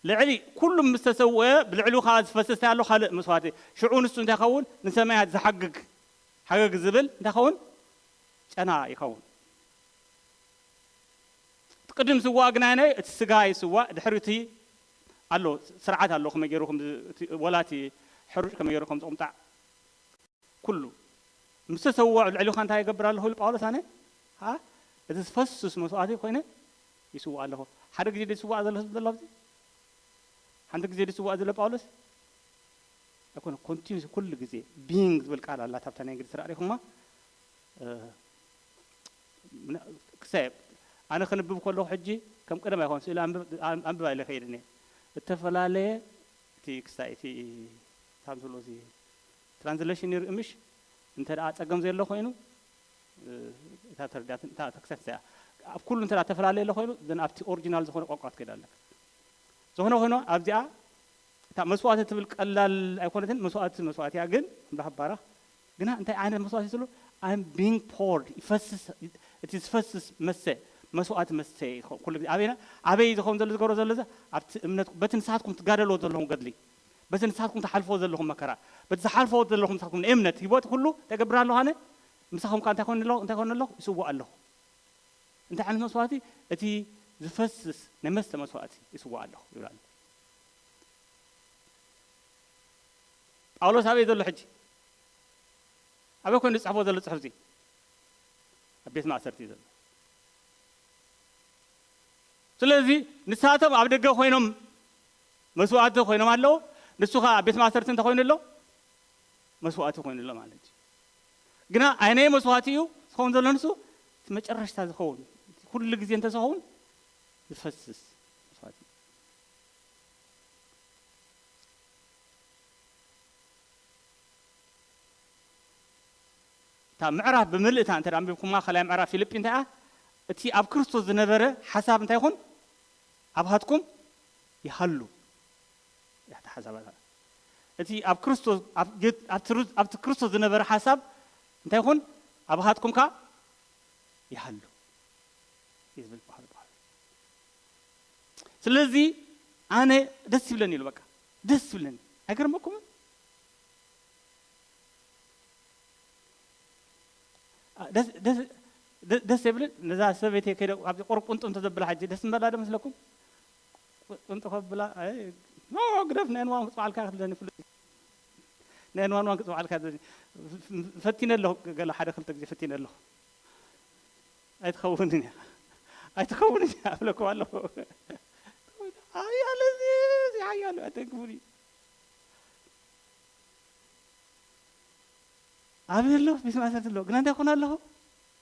ልዕሊ ኩሉ ምስ ተሰውአ ብልዕሊኡ ከዓ ዝፈስስ እንታይ ኣሎ? ካልእ መስዋእቲ። ሽዑ ንሱ እንታይ ይኸውን? ንሰማያት ዝሓግግ ሓገግ ዝብል እንታይ ይኸውን? ጨና ይኸውን። ቅድም ዝዋእ ግና ናይ እቲ ስጋ ይስዋእ፣ ድሕሪ እቲ ኣሎ ስርዓት ኣሎ ከመይ ገይሩ ከም ዝ- እቲ- ወላ እቲ ሕሩጭ ከመይ ገይሩ ከም ዝቕምጣዕ ኩሉ ምስ ተሰውዖ ልዕሊኻ እንታይ ይገብር ኣለኹ ኢሉ ጳውሎስ ኣነ ኣ እቲ ዝፈስስ መስዋእቲ ኮይነ ይስዋእ ኣለኹ። ሓደ ግዜ ዝስዋእ ዘሎ ህዝቢ ዘሎ ኣብዚ ሓንቲ ግዜ ዝስዋእ ዘሎ ጳውሎስ ኣይኮነ ኮንቲኒስ ኩሉ ግዜ ቢንግ ዝብል ቃል ኣላ ታብታ ናይ እንግሊዝ ስራሕ ሪኹማ ክሳብ ኣነ ክንብብ ከለኹ ሕጂ ከም ቀደም ኣይኮን ስእሊ ኣንብብ ኢለ ከይድ እየ እተፈላለየ እቲ ክሳይ እቲ ታምስሎ እዚ ትራንስሌሽን ይርኢ ምሽ እንተ ደኣ ጸገም ዘሎ ኮይኑ እታ ተረዳት እታ ተክሰት እያ ኣብ ኩሉ እንተ ተፈላለየ ኣሎ ኮይኑ ዘን ኣብቲ ኦሪጂናል ዝኾነ ቋንቋ ትከይድ ኣለካ ዝኾነ ኮይኑ ኣብዚኣ እታ መስዋእቲ ትብል ቀላል ኣይኮነትን መስዋእቲ መስዋእቲ እያ ግን ኣምላኽ ባረኽ ግና እንታይ ዓይነት መስዋእቲ ትብሉ I'm being poured ይፈስስ እቲ ዝፈስስ መሰ መስዋእቲ መሰ ኩሉ ግዜ ኣበይና ኣበይ ዝኸውን ዘሎ ዝገብሮ ዘሎ ኣብቲ እምነት በቲ ንስኻትኩም ትጋደልዎ ዘለኹም ገድሊ በቲ ንስኻትኩም ትሓልፍዎ ዘለኹም መከራ በቲ ዝሓልፍዎ ዘለኹም ንስኻትኩም ንእምነት ህይወት ኩሉ ተገብር ኣለኹ ኣነ ምሳኹም ከ እንታይ ኮን ኣለኹ እንታይ ኮን ኣለኹ ይስዋእ ኣለኹ እንታይ ዓይነት መስዋእቲ እቲ ዝፈስስ ናይ መስተ መስዋእቲ ይስዋእ ኣለኹ ይብል ኣሎ ጳውሎስ ኣበይ ዘሎ ሕጂ ኣበይ ኮይኑ ዝፅሕፎ ዘሎ ፅሑፍ እዚ ኣብ ቤት ማእሰርቲ ዘሎ ስለዚ ንሳቶም ኣብ ደገ ኮይኖም መስዋእቲ ኮይኖም ኣለዉ ንሱ ከዓ ኣብ ቤት ማእሰርቲ እንተኮይኑ ኣሎ መስዋእቲ ኮይኑ ኣሎ ማለት እዩ ግና ኣይነይ መስዋእቲ እዩ ዝኸውን ዘሎ ንሱ እቲ መጨረሽታ ዝኸውን ኩሉ ግዜ እንተዝኸውን ዝፈስስ መስዋእቲ እታ ምዕራፍ ብምልእታ እንተ ኣንቢብኩማ ካልኣይ ምዕራፍ ፊልጲ እንታይ እያ እቲ ኣብ ክርስቶስ ዝነበረ ሓሳብ እንታይ ይኹን ኣብሃትኩም ይሃሉ እያ ሓሳብ እቲ ኣብ ክርስቶስ ኣብቲ ክርስቶስ ዝነበረ ሓሳብ እንታይ ይኹን ኣብሃትኩም ከ ይሃሉ ይዝብል በሃሉ በሃሉ ስለዚ ኣነ ደስ ይብለኒ ኢሉ በቃ ደስ ይብለኒ ኣይገርመኩምን ደስ የብልን ነዛ ሰበይተይ ከይደ ኣብዚ ቁሩብ ቁንጥም ተዘብላ ሕጂ ደስ ምበላ ዶ መስለኩም ቁንጥ ከብላ ግደፍ ናይ ንዋን ክፅባዕልካ ክትለኒ ፍሉጥ ናይ ንዋን ዋን ክፅባዕልካ ፈቲነ ኣለኹ ገለ ሓደ ክልተ ግዜ ፈቲነ ኣለኹ ኣይትኸውንን እያ ኣይትኸውንን እያ እብለኩም ኣለኹ ሓያለ ሓያሉ ኣይተንክፉን እዩ ኣበይ ኣሎ ቤት ማእሰርቲ ኣሎ ግና እንታይ ኮነ ኣለኹ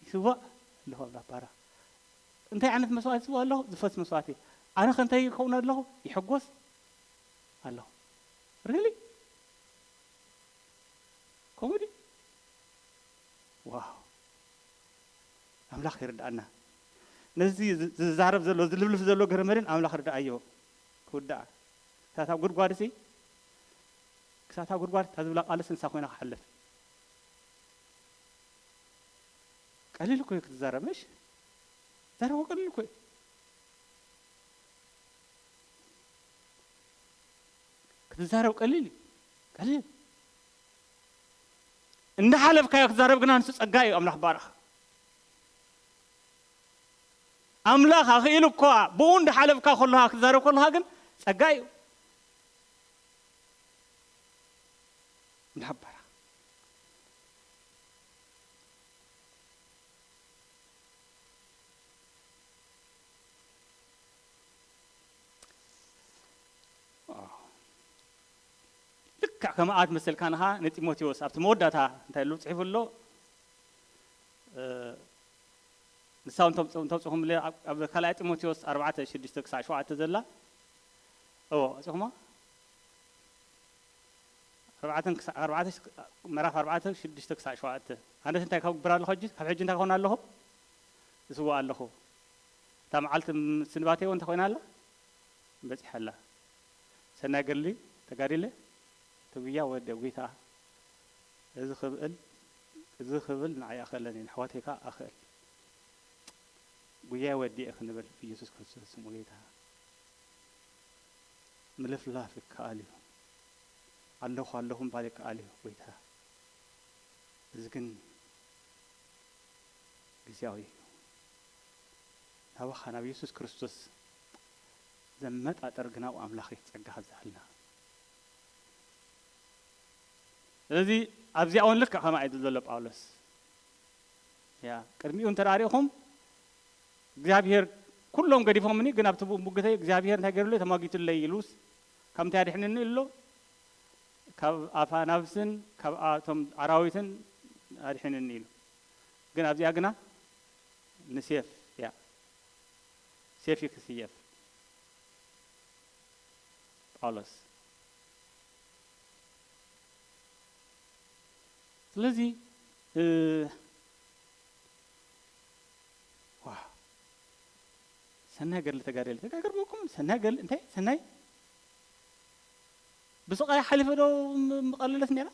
ይስዋእ ኣለኹ ኣብ ዳባራ እንታይ ዓይነት መስዋእቲ ይስዋእ ኣለኹ ዝፈስ መስዋእቲ ኣነ ከ እንታይ ይኸውን ኣለኹ ይሕጎስ ኣለኹ ሪሊ ከምኡ ድዩ ዋው ኣምላኽ ይርድኣና ነዚ ዝዛረብ ዘሎ ዝልፍልፍ ዘሎ ገረመልን ኣምላኽ ርድኣዮ ክውዳእ ክሳታ ጉድጓድ ሲ ክሳታ ጉድጓድ እታ ዝብላ ቃልስ ንሳ ኮይና ክሓልፍ ቀሊል እኮ ክትዛረብ ምሽ ዛረቦ ቀሊል እኮ ክትዛረብ ቀሊል እዩ ቀሊል እንዳሓለፍካዮ ክትዛረብ ግና ንሱ ጸጋ እዩ ኣምላኽ ባረኽ ኣምላኽ ኣኽኢሉ እኳ ብኡ እንዳሓለፍካ ከለኻ ክትዛረብ ከለኻ ግን ጸጋ እዩ። እንዳበራ ልክዕ ከማኣ ትመስል ካንኻ ንጢሞቴዎስ ኣብቲ መወዳእታ እንታይ ኢሉ ጽሒፉ ኣሎ? ንሳ እንተውፅኹም ኣብ ካልኣይ ጢሞቴዎስ ኣርባዕተ ሽዱሽተ ክሳዕ ሸውዓተ ዘላ እዎ ኣፅኹማ ኣርባዕተ ምዕራፍ ኣርባዕተ ሽዱሽተ ክሳዕ ሸውዓተ ኣነስ እንታይ ካብ ግብር ኣለኹ ሕጂ ካብ ሕጂ እንታይ ክኾን ኣለኹ ዝስዋ ኣለኹ እታ መዓልቲ ስንባተይ እውን እንታይ ኮይና ኣላ በፂሓ ኣላ ሰናይ ገድሊ ተጋዲለ ትጉያ ወደ ጒታ እዚ ክብእል እዚ ክብል ንዓይ ኣኸለኒ ንሕዋተይ ከዓ ኣኽእል ጉያይ ወዲኤ ክንብል ብኢየሱስ ክርስቶስ ስሙ ጌታ ምልፍላፍ ይከኣል እዩ ኣለኹ ኣለኹ ምባል ይከኣል እዩ ጌታ እዚ ግን ግዜያዊ እዩ ናባኻ ናብ ኢየሱስ ክርስቶስ ዘመጣጠር ግናዊ ኣምላኽ እዩ ጸጋ ክብዝሓልና ስለዚ ኣብዚኣ እውን ልክዕ ከማ እዩ ዘሎ ጳውሎስ ያ ቅድሚኡ እንተ ሪኢኹም እግዚኣብሔር ኩሎም ገዲፎምኒ ግን ኣብቲ ሙግተይ እግዚኣብሔር እንታይ ገይሩለይ ተማጊቱለይ ኢሉስ ካብ እንታይ ኣድሕንኒ ኣሎ ካብ ኣፋ ናብስን ካብ ኣቶም ኣራዊትን ኣድሕንኒ ኢሉ ግን ኣብዚኣ ግና ንሴፍ ያ ሴፍ ክስየፍ ጳውሎስ ስለዚ ሰናይ ገድሊ ተጋደለ ተጋገርበኩም ሰናይ ገድሊ እንታይ ሰናይ ብስቃይ ሓሊፈ ዶ ምቀለለት ነራ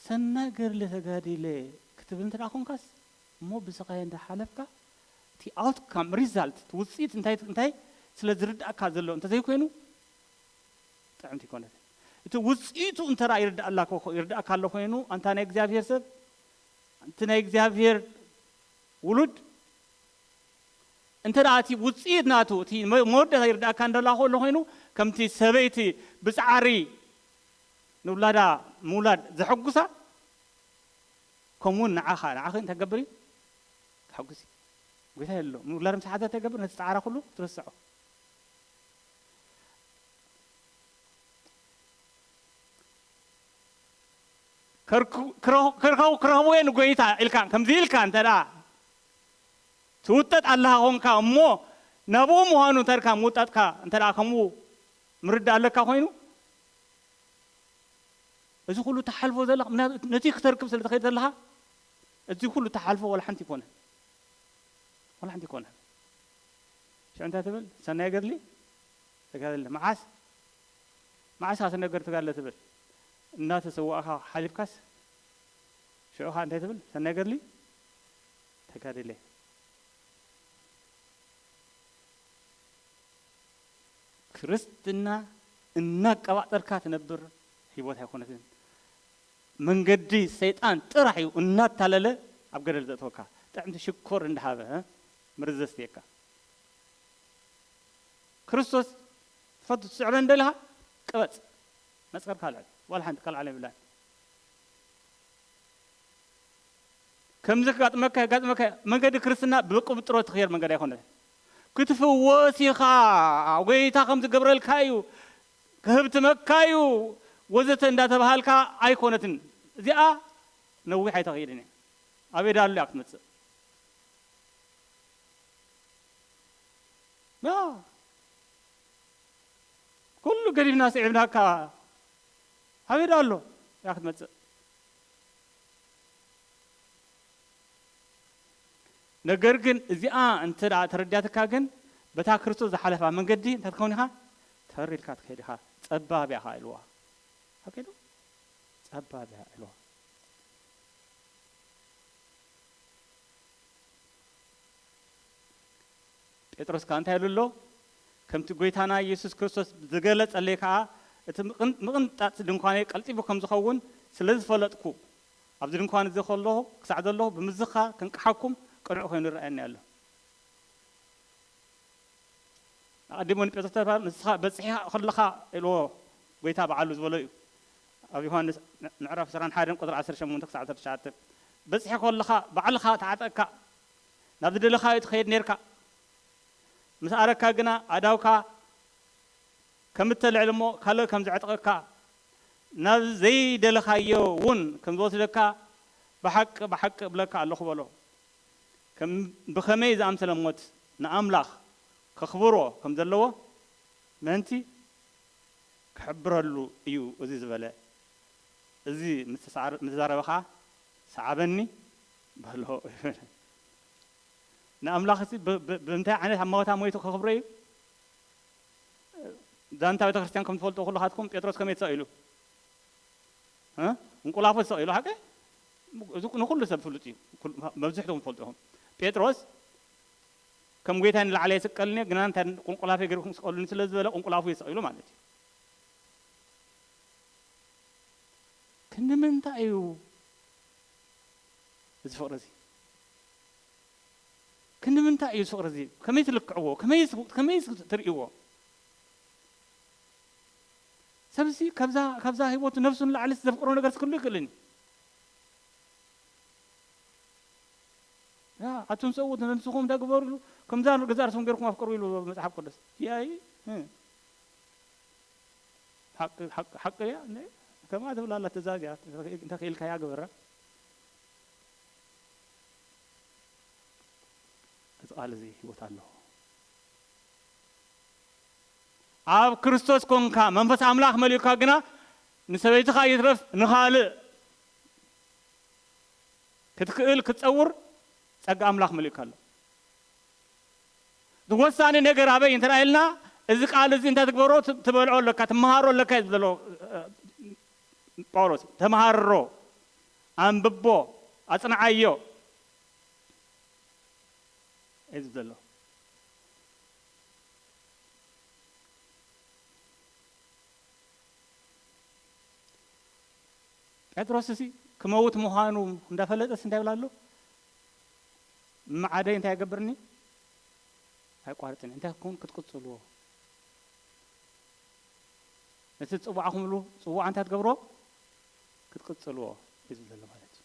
ሰናይ ገድሊ ተጋዲለ ክትብል እንተ ኮንካስ እሞ ብስቃይ እንዳ ሓለፍካ እቲ ኣውትካም ሪዛልት ውፅኢት እንታይ እንታይ ስለ ዝርድኣካ ዘሎ እንተዘይኮይኑ ጥዕምቲ ይኮነት እቲ ውፅኢቱ እንተራ ይርድኣላ ይርድኣካ ኣሎ ኮይኑ ኣንታ ናይ እግዚኣብሔር ሰብ እቲ ናይ እግዚኣብሔር ውሉድ እንተ ደኣ እቲ ውፅኢት ናቱ እቲ መወዳእታ ይርድኣካ እንደላ ከሎ ኮይኑ ከምቲ ሰበይቲ ብፃዕሪ ንውላዳ ምውላድ ዘሐጉሳ ከምኡውን ንዓኻ ንዓኺ እንታይ ገብር እዩ ተሐጉሲ ጎይታ የሎ ምውላድ ምስ ሓዛ እንታይ ገብር ነቲ ፃዕራ ኩሉ ትርስዖ ክረኽቡ እየ ንጎይታ ኢልካ ከምዚ ኢልካ እንተ ትውጠጥ ኣለኻ ኮንካ እሞ ናብኡ ምዃኑ እንተ ምውጣጥካ እንተ ከምኡ ምርዳእ ኣለካ ኮይኑ እዚ ኩሉ ተሓልፎ ዘለኻ ነቲ ክተርክብ ስለ ትኸይድ ዘለኻ እዚ ኩሉ ተሓልፎ ወላ ሓንቲ ይኮነ ወላ ሓንቲ ይኮነ ሽዑ እንታይ ትብል ሰናይ ገድሊ ተጋደለ መዓስ መዓስ ኢኻ ሰናይ ገድሊ ተጋደለ ትብል እናተሰዋእኻ ሓሊፍካስ ሽዑ ከዓ እንታይ ትብል ሰናይ ገድሊ ተጋደለ ክርስትና እናቀባጠርካ ትነብር ህይወት ኣይኮነትን መንገዲ ሰይጣን ጥራሕ እዩ እናታለለ ኣብ ገደል ዘእተወካ ጥዕምቲ ሽኮር እንዳሃበ ምርዘ ስትየካ ክርስቶስ ትፈቱ ትስዕበ እንደለኻ ቅበፅ መስቀል ካልዕ ዋላ ሓንቲ ካልዓለ ይብላን ከምዚ ክጋጥመካ የጋጥመካ መንገዲ ክርስትና ብቅብጥሮ ትኽየር መንገዲ ኣይኮነትን ክትፍወስ ኢኻ ጎይታ ከም ዝገብረልካ እዩ ክህብትመካ እዩ ወዘተ እንዳተባሃልካ ኣይኮነትን እዚኣ ነዊሕ ኣይተኽይድን እያ ኣበይ ዳሉ እያ ክትመፅእ ኩሉ ገዲፍና ስዒብናካ ኣበይ ዳሎ እያ ክትመፅእ ነገር ግን እዚኣ እንተ ተረዲያትካ ግን በታ ክርስቶስ ዝሓለፋ መንገዲ እንታይ ትኸውን ኢኻ ተር ኢልካ ትኸይድ ኢኻ ጸባብ ኢኻ ኢልዋ ኣኪሉ ጸባብ ኢኻ ኢልዋ ጴጥሮስ ከዓ እንታይ ኢሉ ኣሎ ከምቲ ጎይታና ኢየሱስ ክርስቶስ ዝገለጸለይ ከዓ እቲ ምቕንጣጥ ድንኳነይ ቀልጢፉ ከም ዝኸውን ስለ ዝፈለጥኩ ኣብዚ ድንኳን እዚ ከለኹ፣ ክሳዕ ዘለኹ ብምዝኻር ክንቅሓኩም ቅኑዕ ኮይኑ ይረኣየኒ ኣሎ። ኣቐዲሙ ንጴጥሮስ ተባሂሉ፣ ንስኻ በጺሕካ ከለኻ ኢልዎ፣ ጎይታ በዓሉ ዝበሎ እዩ። ኣብ ዮሃንስ ምዕራፍ ዕስራን ሓደን ቁጽሪ ዓሰርተ ሸሞንተ ክሳዕ ዓሰርተ ትሽዓተ፣ በጺሕካ ከለኻ ባዕልኻ ተዓጠቕካ፣ ናብ ዝደለኻዮ ትኸይድ ኔርካ። ምስ ኣረካ ግና ኣእዳውካ ከም እተልዕል እሞ ካልእ ከም ዘዕጥቐካ፣ ናብ ዘይደለኻዮ እውን ከም ዝወስደካ ብሓቂ ብሓቂ እብለካ ኣለኹ በሎ። ከም ብኸመይ ዝኣምሰለ ሞት ንኣምላኽ ከኽብሮ ከም ዘለዎ ምእንቲ ክሕብረሉ እዩ እዚ ዝበለ። እዚ ምስ ተሳዕረ-፣ ምስ ተዛረበ ኸዓ፣ "ሰዓበኒ" በሎ። ንኣምላኽ እዚ ብ-፣ ብ-፣ ብምንታይ ዓይነት ኣማውታ ሞይቱ ከኽብሮ እዩ? ዛንታ ቤተ ክርስቲያን ከም ትፈልጡ ኩልኻትኩም፣ ጴጥሮስ ከመይ ተሰቒሉ? እ? እንቁላፎ ተሰቒሉ፣ ሓቂ? እዚ ንኹሉ ሰብ ፍሉጥ እዩ። ኩል-፣ መብዝሕትኹም ትፈልጡ ኢኹም። ጴጥሮስ፣ "ከም ጎይታይ ንላዕሊ ኣይስቀልን እየ፣ ግና እንታይ ቁንቁላፎ ገይርኩም ስቀሉኒ" ስለ ዝበለ፣ ቁንቁላፎ እዩ ተሰቒሉ ማለት እዩ። ክንዲ ምንታይ እዩ እዚ ፍቕሪ እዚ? ክንዲ ምንታይ እዩ እዚ ፍቕሪ እዚ? ከመይ ትልክዕዎ? ከመይ ስ-፣ ከመይ ስ-፣ ትርእይዎ? ሰብሲ ካብዛ፣ ካብዛ ህይወቱ ነፍሱ ንላዕሊ ዘፍቅሮ ነገር ክህሉ ይኽእልን እዩ። ያ፣ ኣቱም ሰብኡት ንነፍስኹም እንታይ ግበሩ ኢሉ፣ ከምዛ ገዛእ ርእስኹም ገይርኩም ኣፍቅሩ ኢሉ መጽሓፍ ቅዱስ። ያይ፣ እ። ሓቂ፣ ሓቂ፣ ሓቂ እያ። ነ-፣ ከምኣ ትብል ኣላ ትእዛዝ እያ። እንተ ክኢልካያ ግበራ። እቲ ቃል እዚ ህይወት ኣለዎ። ኣብ ክርስቶስ ኮንካ፣ መንፈስ ኣምላኽ መሊኡካ ግና፣ ንሰበይትኻ ይትረፍ ንኻልእ ክትክእል ክትጸውር ጸጋ ኣምላኽ መሊኡካ ኣሎ። እቲ ወሳኒ ነገር ኣበይ እንተ ኢልና፣ እዚ ቃል እዚ እንታይ ትግበሮ? ት-፣ ትበልዖ ኣለካ፣ ትመሃሮ ኣለካ እዩ ዘሎ፣ እ፣ ጳውሎስ። ተመሃሮ፣ ኣንብቦ፣ ኣጽንዓዮ እዩ ዘሎ። ጴጥሮስ እዚ ክመውት ምዃኑ እንዳፈለጠስ እንታይ ይብል ኣሎ? "እመዓደይ እንታይ ይገብርኒ? ኣይቋርጽኒ። እንታይ ክኸውን? ክትቅጽልዎ። ነቲ ዝጽዋዕኹምሉ ጽዋዕ እንታይ ትገብርዎ? ክትቅጽልዎ" እዩ ዝብል ዘሎ ማለት እዩ።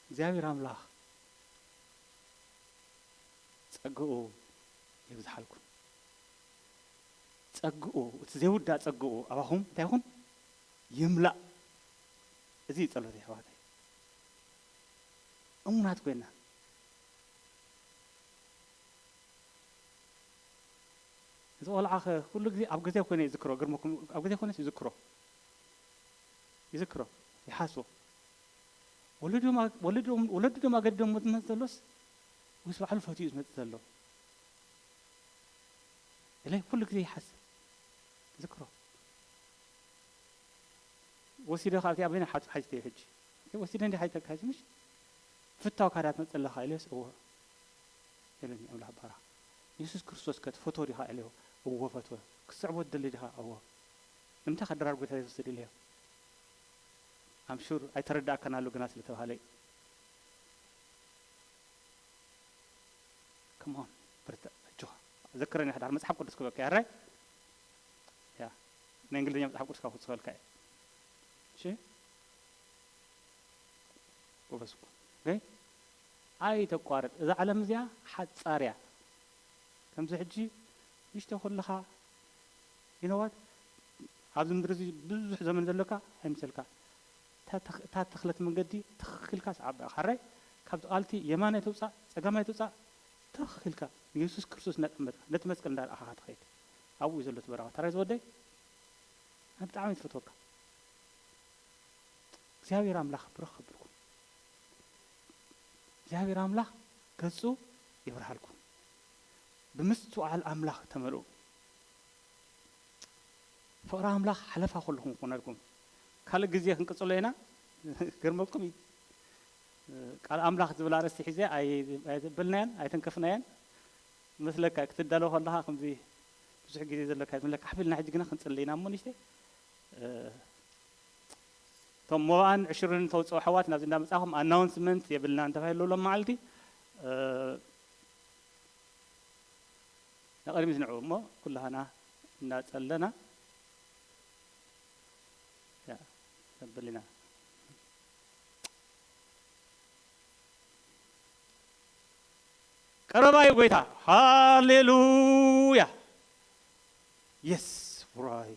እግዚኣብሔር ኣምላኽ ጸግኡ የብዝሓልኩም። ጸግኡ፣ እቲ ዘይውዳእ ጸግኡ ኣባኹም እንታይ ይኹን? ይምላእ። እዚ እዩ ጸሎተይ ኣሕዋተይ። እሙናት ኮይና። እዚ ቆልዓ ኸ ኩሉ ግዜ ኣብ ግዜ ኮይነ ይዝክሮ፣ ግርመኩም፣ ኣብ ግዜ ኮይነስ ይዝክሮ። ይዝክሮ፣ ይሓስቦ። ወለዶም ኣ-፣ ወለዶም፣ ወለዱ ዶም ኣገዲዶም ዝመጽእ ዘሎስ ወይስ ባዕሉ ፈትዩ ዝመጽእ ዘሎ? ኢለ ኩሉ ግዜ ይሓስብ። ይዝክሮ። ወሲደ ካብቲ ኣበይና ሓ-፣ ሓጅተ ሕጂ? ወሲደ እንዲ ሓጅተካ ሕጂ ምሽ? ፍታው ካዳ ትመጽእ ኣለኻ ኢለስ፣ እወ ኢሉኒ ኣምላኽ ባራ። የሱስ ክርስቶስ ከ ትፈትዎ ዲኻ ኢለዮ፣ እወ ፈትወ። ክትስዕቦ ትደሊ ዲኻ? እወ። ንምንታይ ከደራር ጎይታ የሱስ ትደልዮ? ኣም ሹር ኣይተረዳእካን ኣሎ ግና ስለ ተባሃለ እዩ። Come on፣ በርትዕ፣ ኣጆኻ። ዘክረኒ ሓዳር መጽሓፍ ቅዱስ ክበካ፣ ያራይ? ያ፣ ናይ እንግሊዝኛ መጽሓፍ ቅዱስ ካብ ክጽፈልካ እየ። እሺ? ጎበዝ እኮ። ኦኬ? ኣይተቋርጥ። እዛ ዓለም እዚኣ ሓጻር እያ። ከምዚ ሕጂ ንእሽቶ ከለኻ፣ you know what? ኣብዚ ምድሪ እዚ ብዙሕ ዘመን ዘለካ ኣይምሰልካ። እታ ተኽ-፣ እታ ተኽለት መንገዲ ትኽክልካ ሰዓብ ኢኻ። ሕራይ? ካብቲ ቃልቲ የማናይ ትውጻእ፣ ጸጋማይ ትውጻእ፣ ትኽክልካ ንየሱስ ክርስቶስ እናጠመጥካ፣ ነቲ መስቀል እንዳረኣኻ ትኸይድ። ኣብኡ እዩ ዘሎ እቲ በረኸት። ሕራይ ዝወደይ? ኣነ ብጣዕሚ እየ ዝፈትወካ። እግዚኣብሔር ኣምላኽ ብሩኽ ከብልኩም። እግዚኣብሔር ኣምላኽ ገጹ የብርሃልኩም። ብምስትውዓል ኣምላኽ ተመልኡ። ፍቕሪ ኣምላኽ ሓለፋ ኩልኹም ክኾነልኩም። ካልእ ግዜ ክንቅጽሎ ኢና። ገርመኩም እዩ። ቃል ኣምላኽ ዝብል ኣርእስቲ ሒዘ ኣይ-፣ ኣይዘበልናዮን፣ ኣይተንከፍናዮን። መስለካ ክትዳሎ ከለኻ ከምዚ ብዙሕ ግዜ ዘለካ ዝመስለካ ሓፍ ኢልና ሕጂ ግና ክንጽሊ ኢና እሞ ንእሽተይ እቶም መባኣን ዕሽርን ተውፅኦ ኣሕዋት ናብዚ እንዳመፃኹም ኣናውንስመንት የብልናን ተባሂሉ ሎም መዓልቲ ንቕድሚት ንዑ እሞ ኩላህና እናፀለና ነብል ኢና። ቀረባዩ ጎይታ። ሃሌሉያ። የስ ውራይ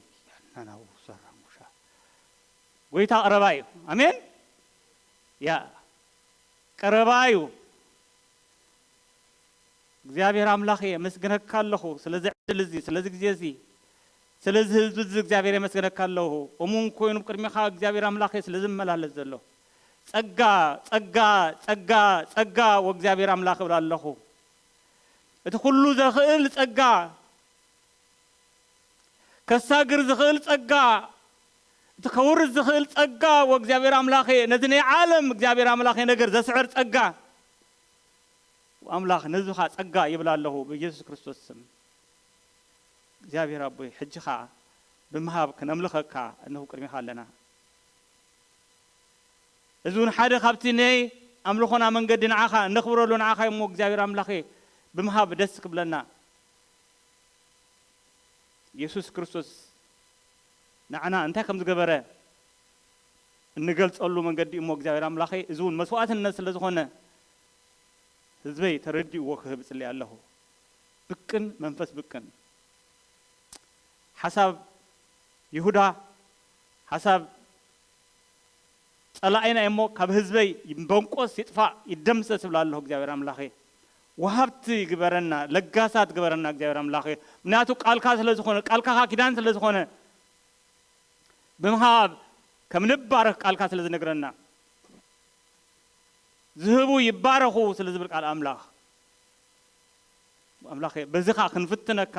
ናናው ሰራሙሻ ጎይታ ቀረባዩ። ኣሜን። ያ ቀረባዩ። እግዚኣብሔር ኣምላኽ የመስግነካ ኣለኹ ስለዚ ዕድል እዚ ስለዚ ግዜ እዚ ስለዚ ህዝቢ እዚ እግዚኣብሔር የመስግነካ ኣለኹ። እሙን ኮይኑ ቅድሚኻ እግዚኣብሔር ኣምላኽ ስለ ዝመላለስ ዘሎ ጸጋ ጸጋ ጸጋ ጸጋ ወእግዚኣብሔር ኣምላኽ እብል ኣለኹ። እቲ ኩሉ ዘኽእል ጸጋ ከሳግር ዝኽእል ጸጋ እቲ ከውርድ ዝኽእል ጸጋ ወእግዚኣብሔር ኣምላኸ ነዚ ናይ ዓለም እግዚኣብሔር ኣምላኸ ነገር ዘስዕር ጸጋ ኣምላኽ ነዚ ኸዓ ጸጋ ይብል ኣለኹ ብኢየሱስ ክርስቶስ ስም። እግዚኣብሔር ኣቦይ ሕጂ ኸዓ ብምሃብ ክነምልኸካ እነኹ ቅድሚኻ ኣለና። እዚ እውን ሓደ ካብቲ ናይ ኣምልኾና መንገዲ ንዓኻ እነኽብረሉ ንዓኻ እሞ እግዚኣብሔር ኣምላኸ ብምሃብ ደስ ክብለና። ኢየሱስ ክርስቶስ ንዓና እንታይ ከም ዝገበረ እንገልጸሉ መንገዲ እሞ እግዚኣብሔር ኣምላኸይ እዚ እውን መስዋዕትነት ስለ ዝኾነ ህዝበይ ተረዲእዎ ክህብ እጽሊ ኣለኹ። ብቅን መንፈስ ብቅን ሓሳብ ይሁዳ ሓሳብ ጸላኢና እሞ ካብ ህዝበይ ይንበንቆስ ይጥፋእ ይደምሰስ ይብል ኣለኹ እግዚኣብሔር ኣምላኸ። ወሃብቲ ግበረና ለጋሳት ግበረና እግዚኣብሔር ኣምላኸ። ምክንያቱ ቃልካ ስለ ዝኾነ ቃልካ ካ ኪዳን ስለ ዝኾነ ብምሃብ ከም ንባረኽ ቃልካ ስለ ዝነግረና ዝህቡ ይባረኹ ስለ ዝብል ቃል ኣምላኽ ኣምላኸ በዚ ኸዓ ክንፍትነካ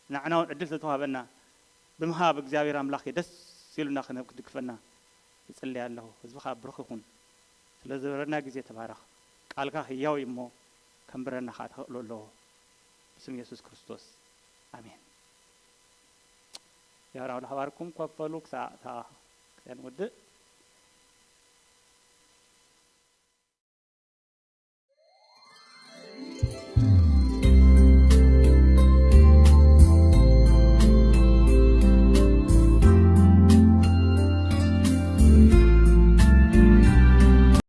ንዓና እውን ዕድል ስለተዋህበና ብምሃብ እግዚኣብሔር ኣምላኸ ደስ ኢሉና ክንህብ ክትድግፈና እጽልይ ኣለኹ። ህዝብኻ ብሩኽ ይኹን። ስለ ዝበረና ግዜ ተባረኽ። ቃልካ ህያው እዩ እሞ ከንብረና ኸዓ ተኽእሎ ኣለዎ። ብስም የሱስ ክርስቶስ ኣሜን። የሕራው ለሓባርኩም ኮፈሉ ክሳዕ እታ ክሳዕ ንውድእ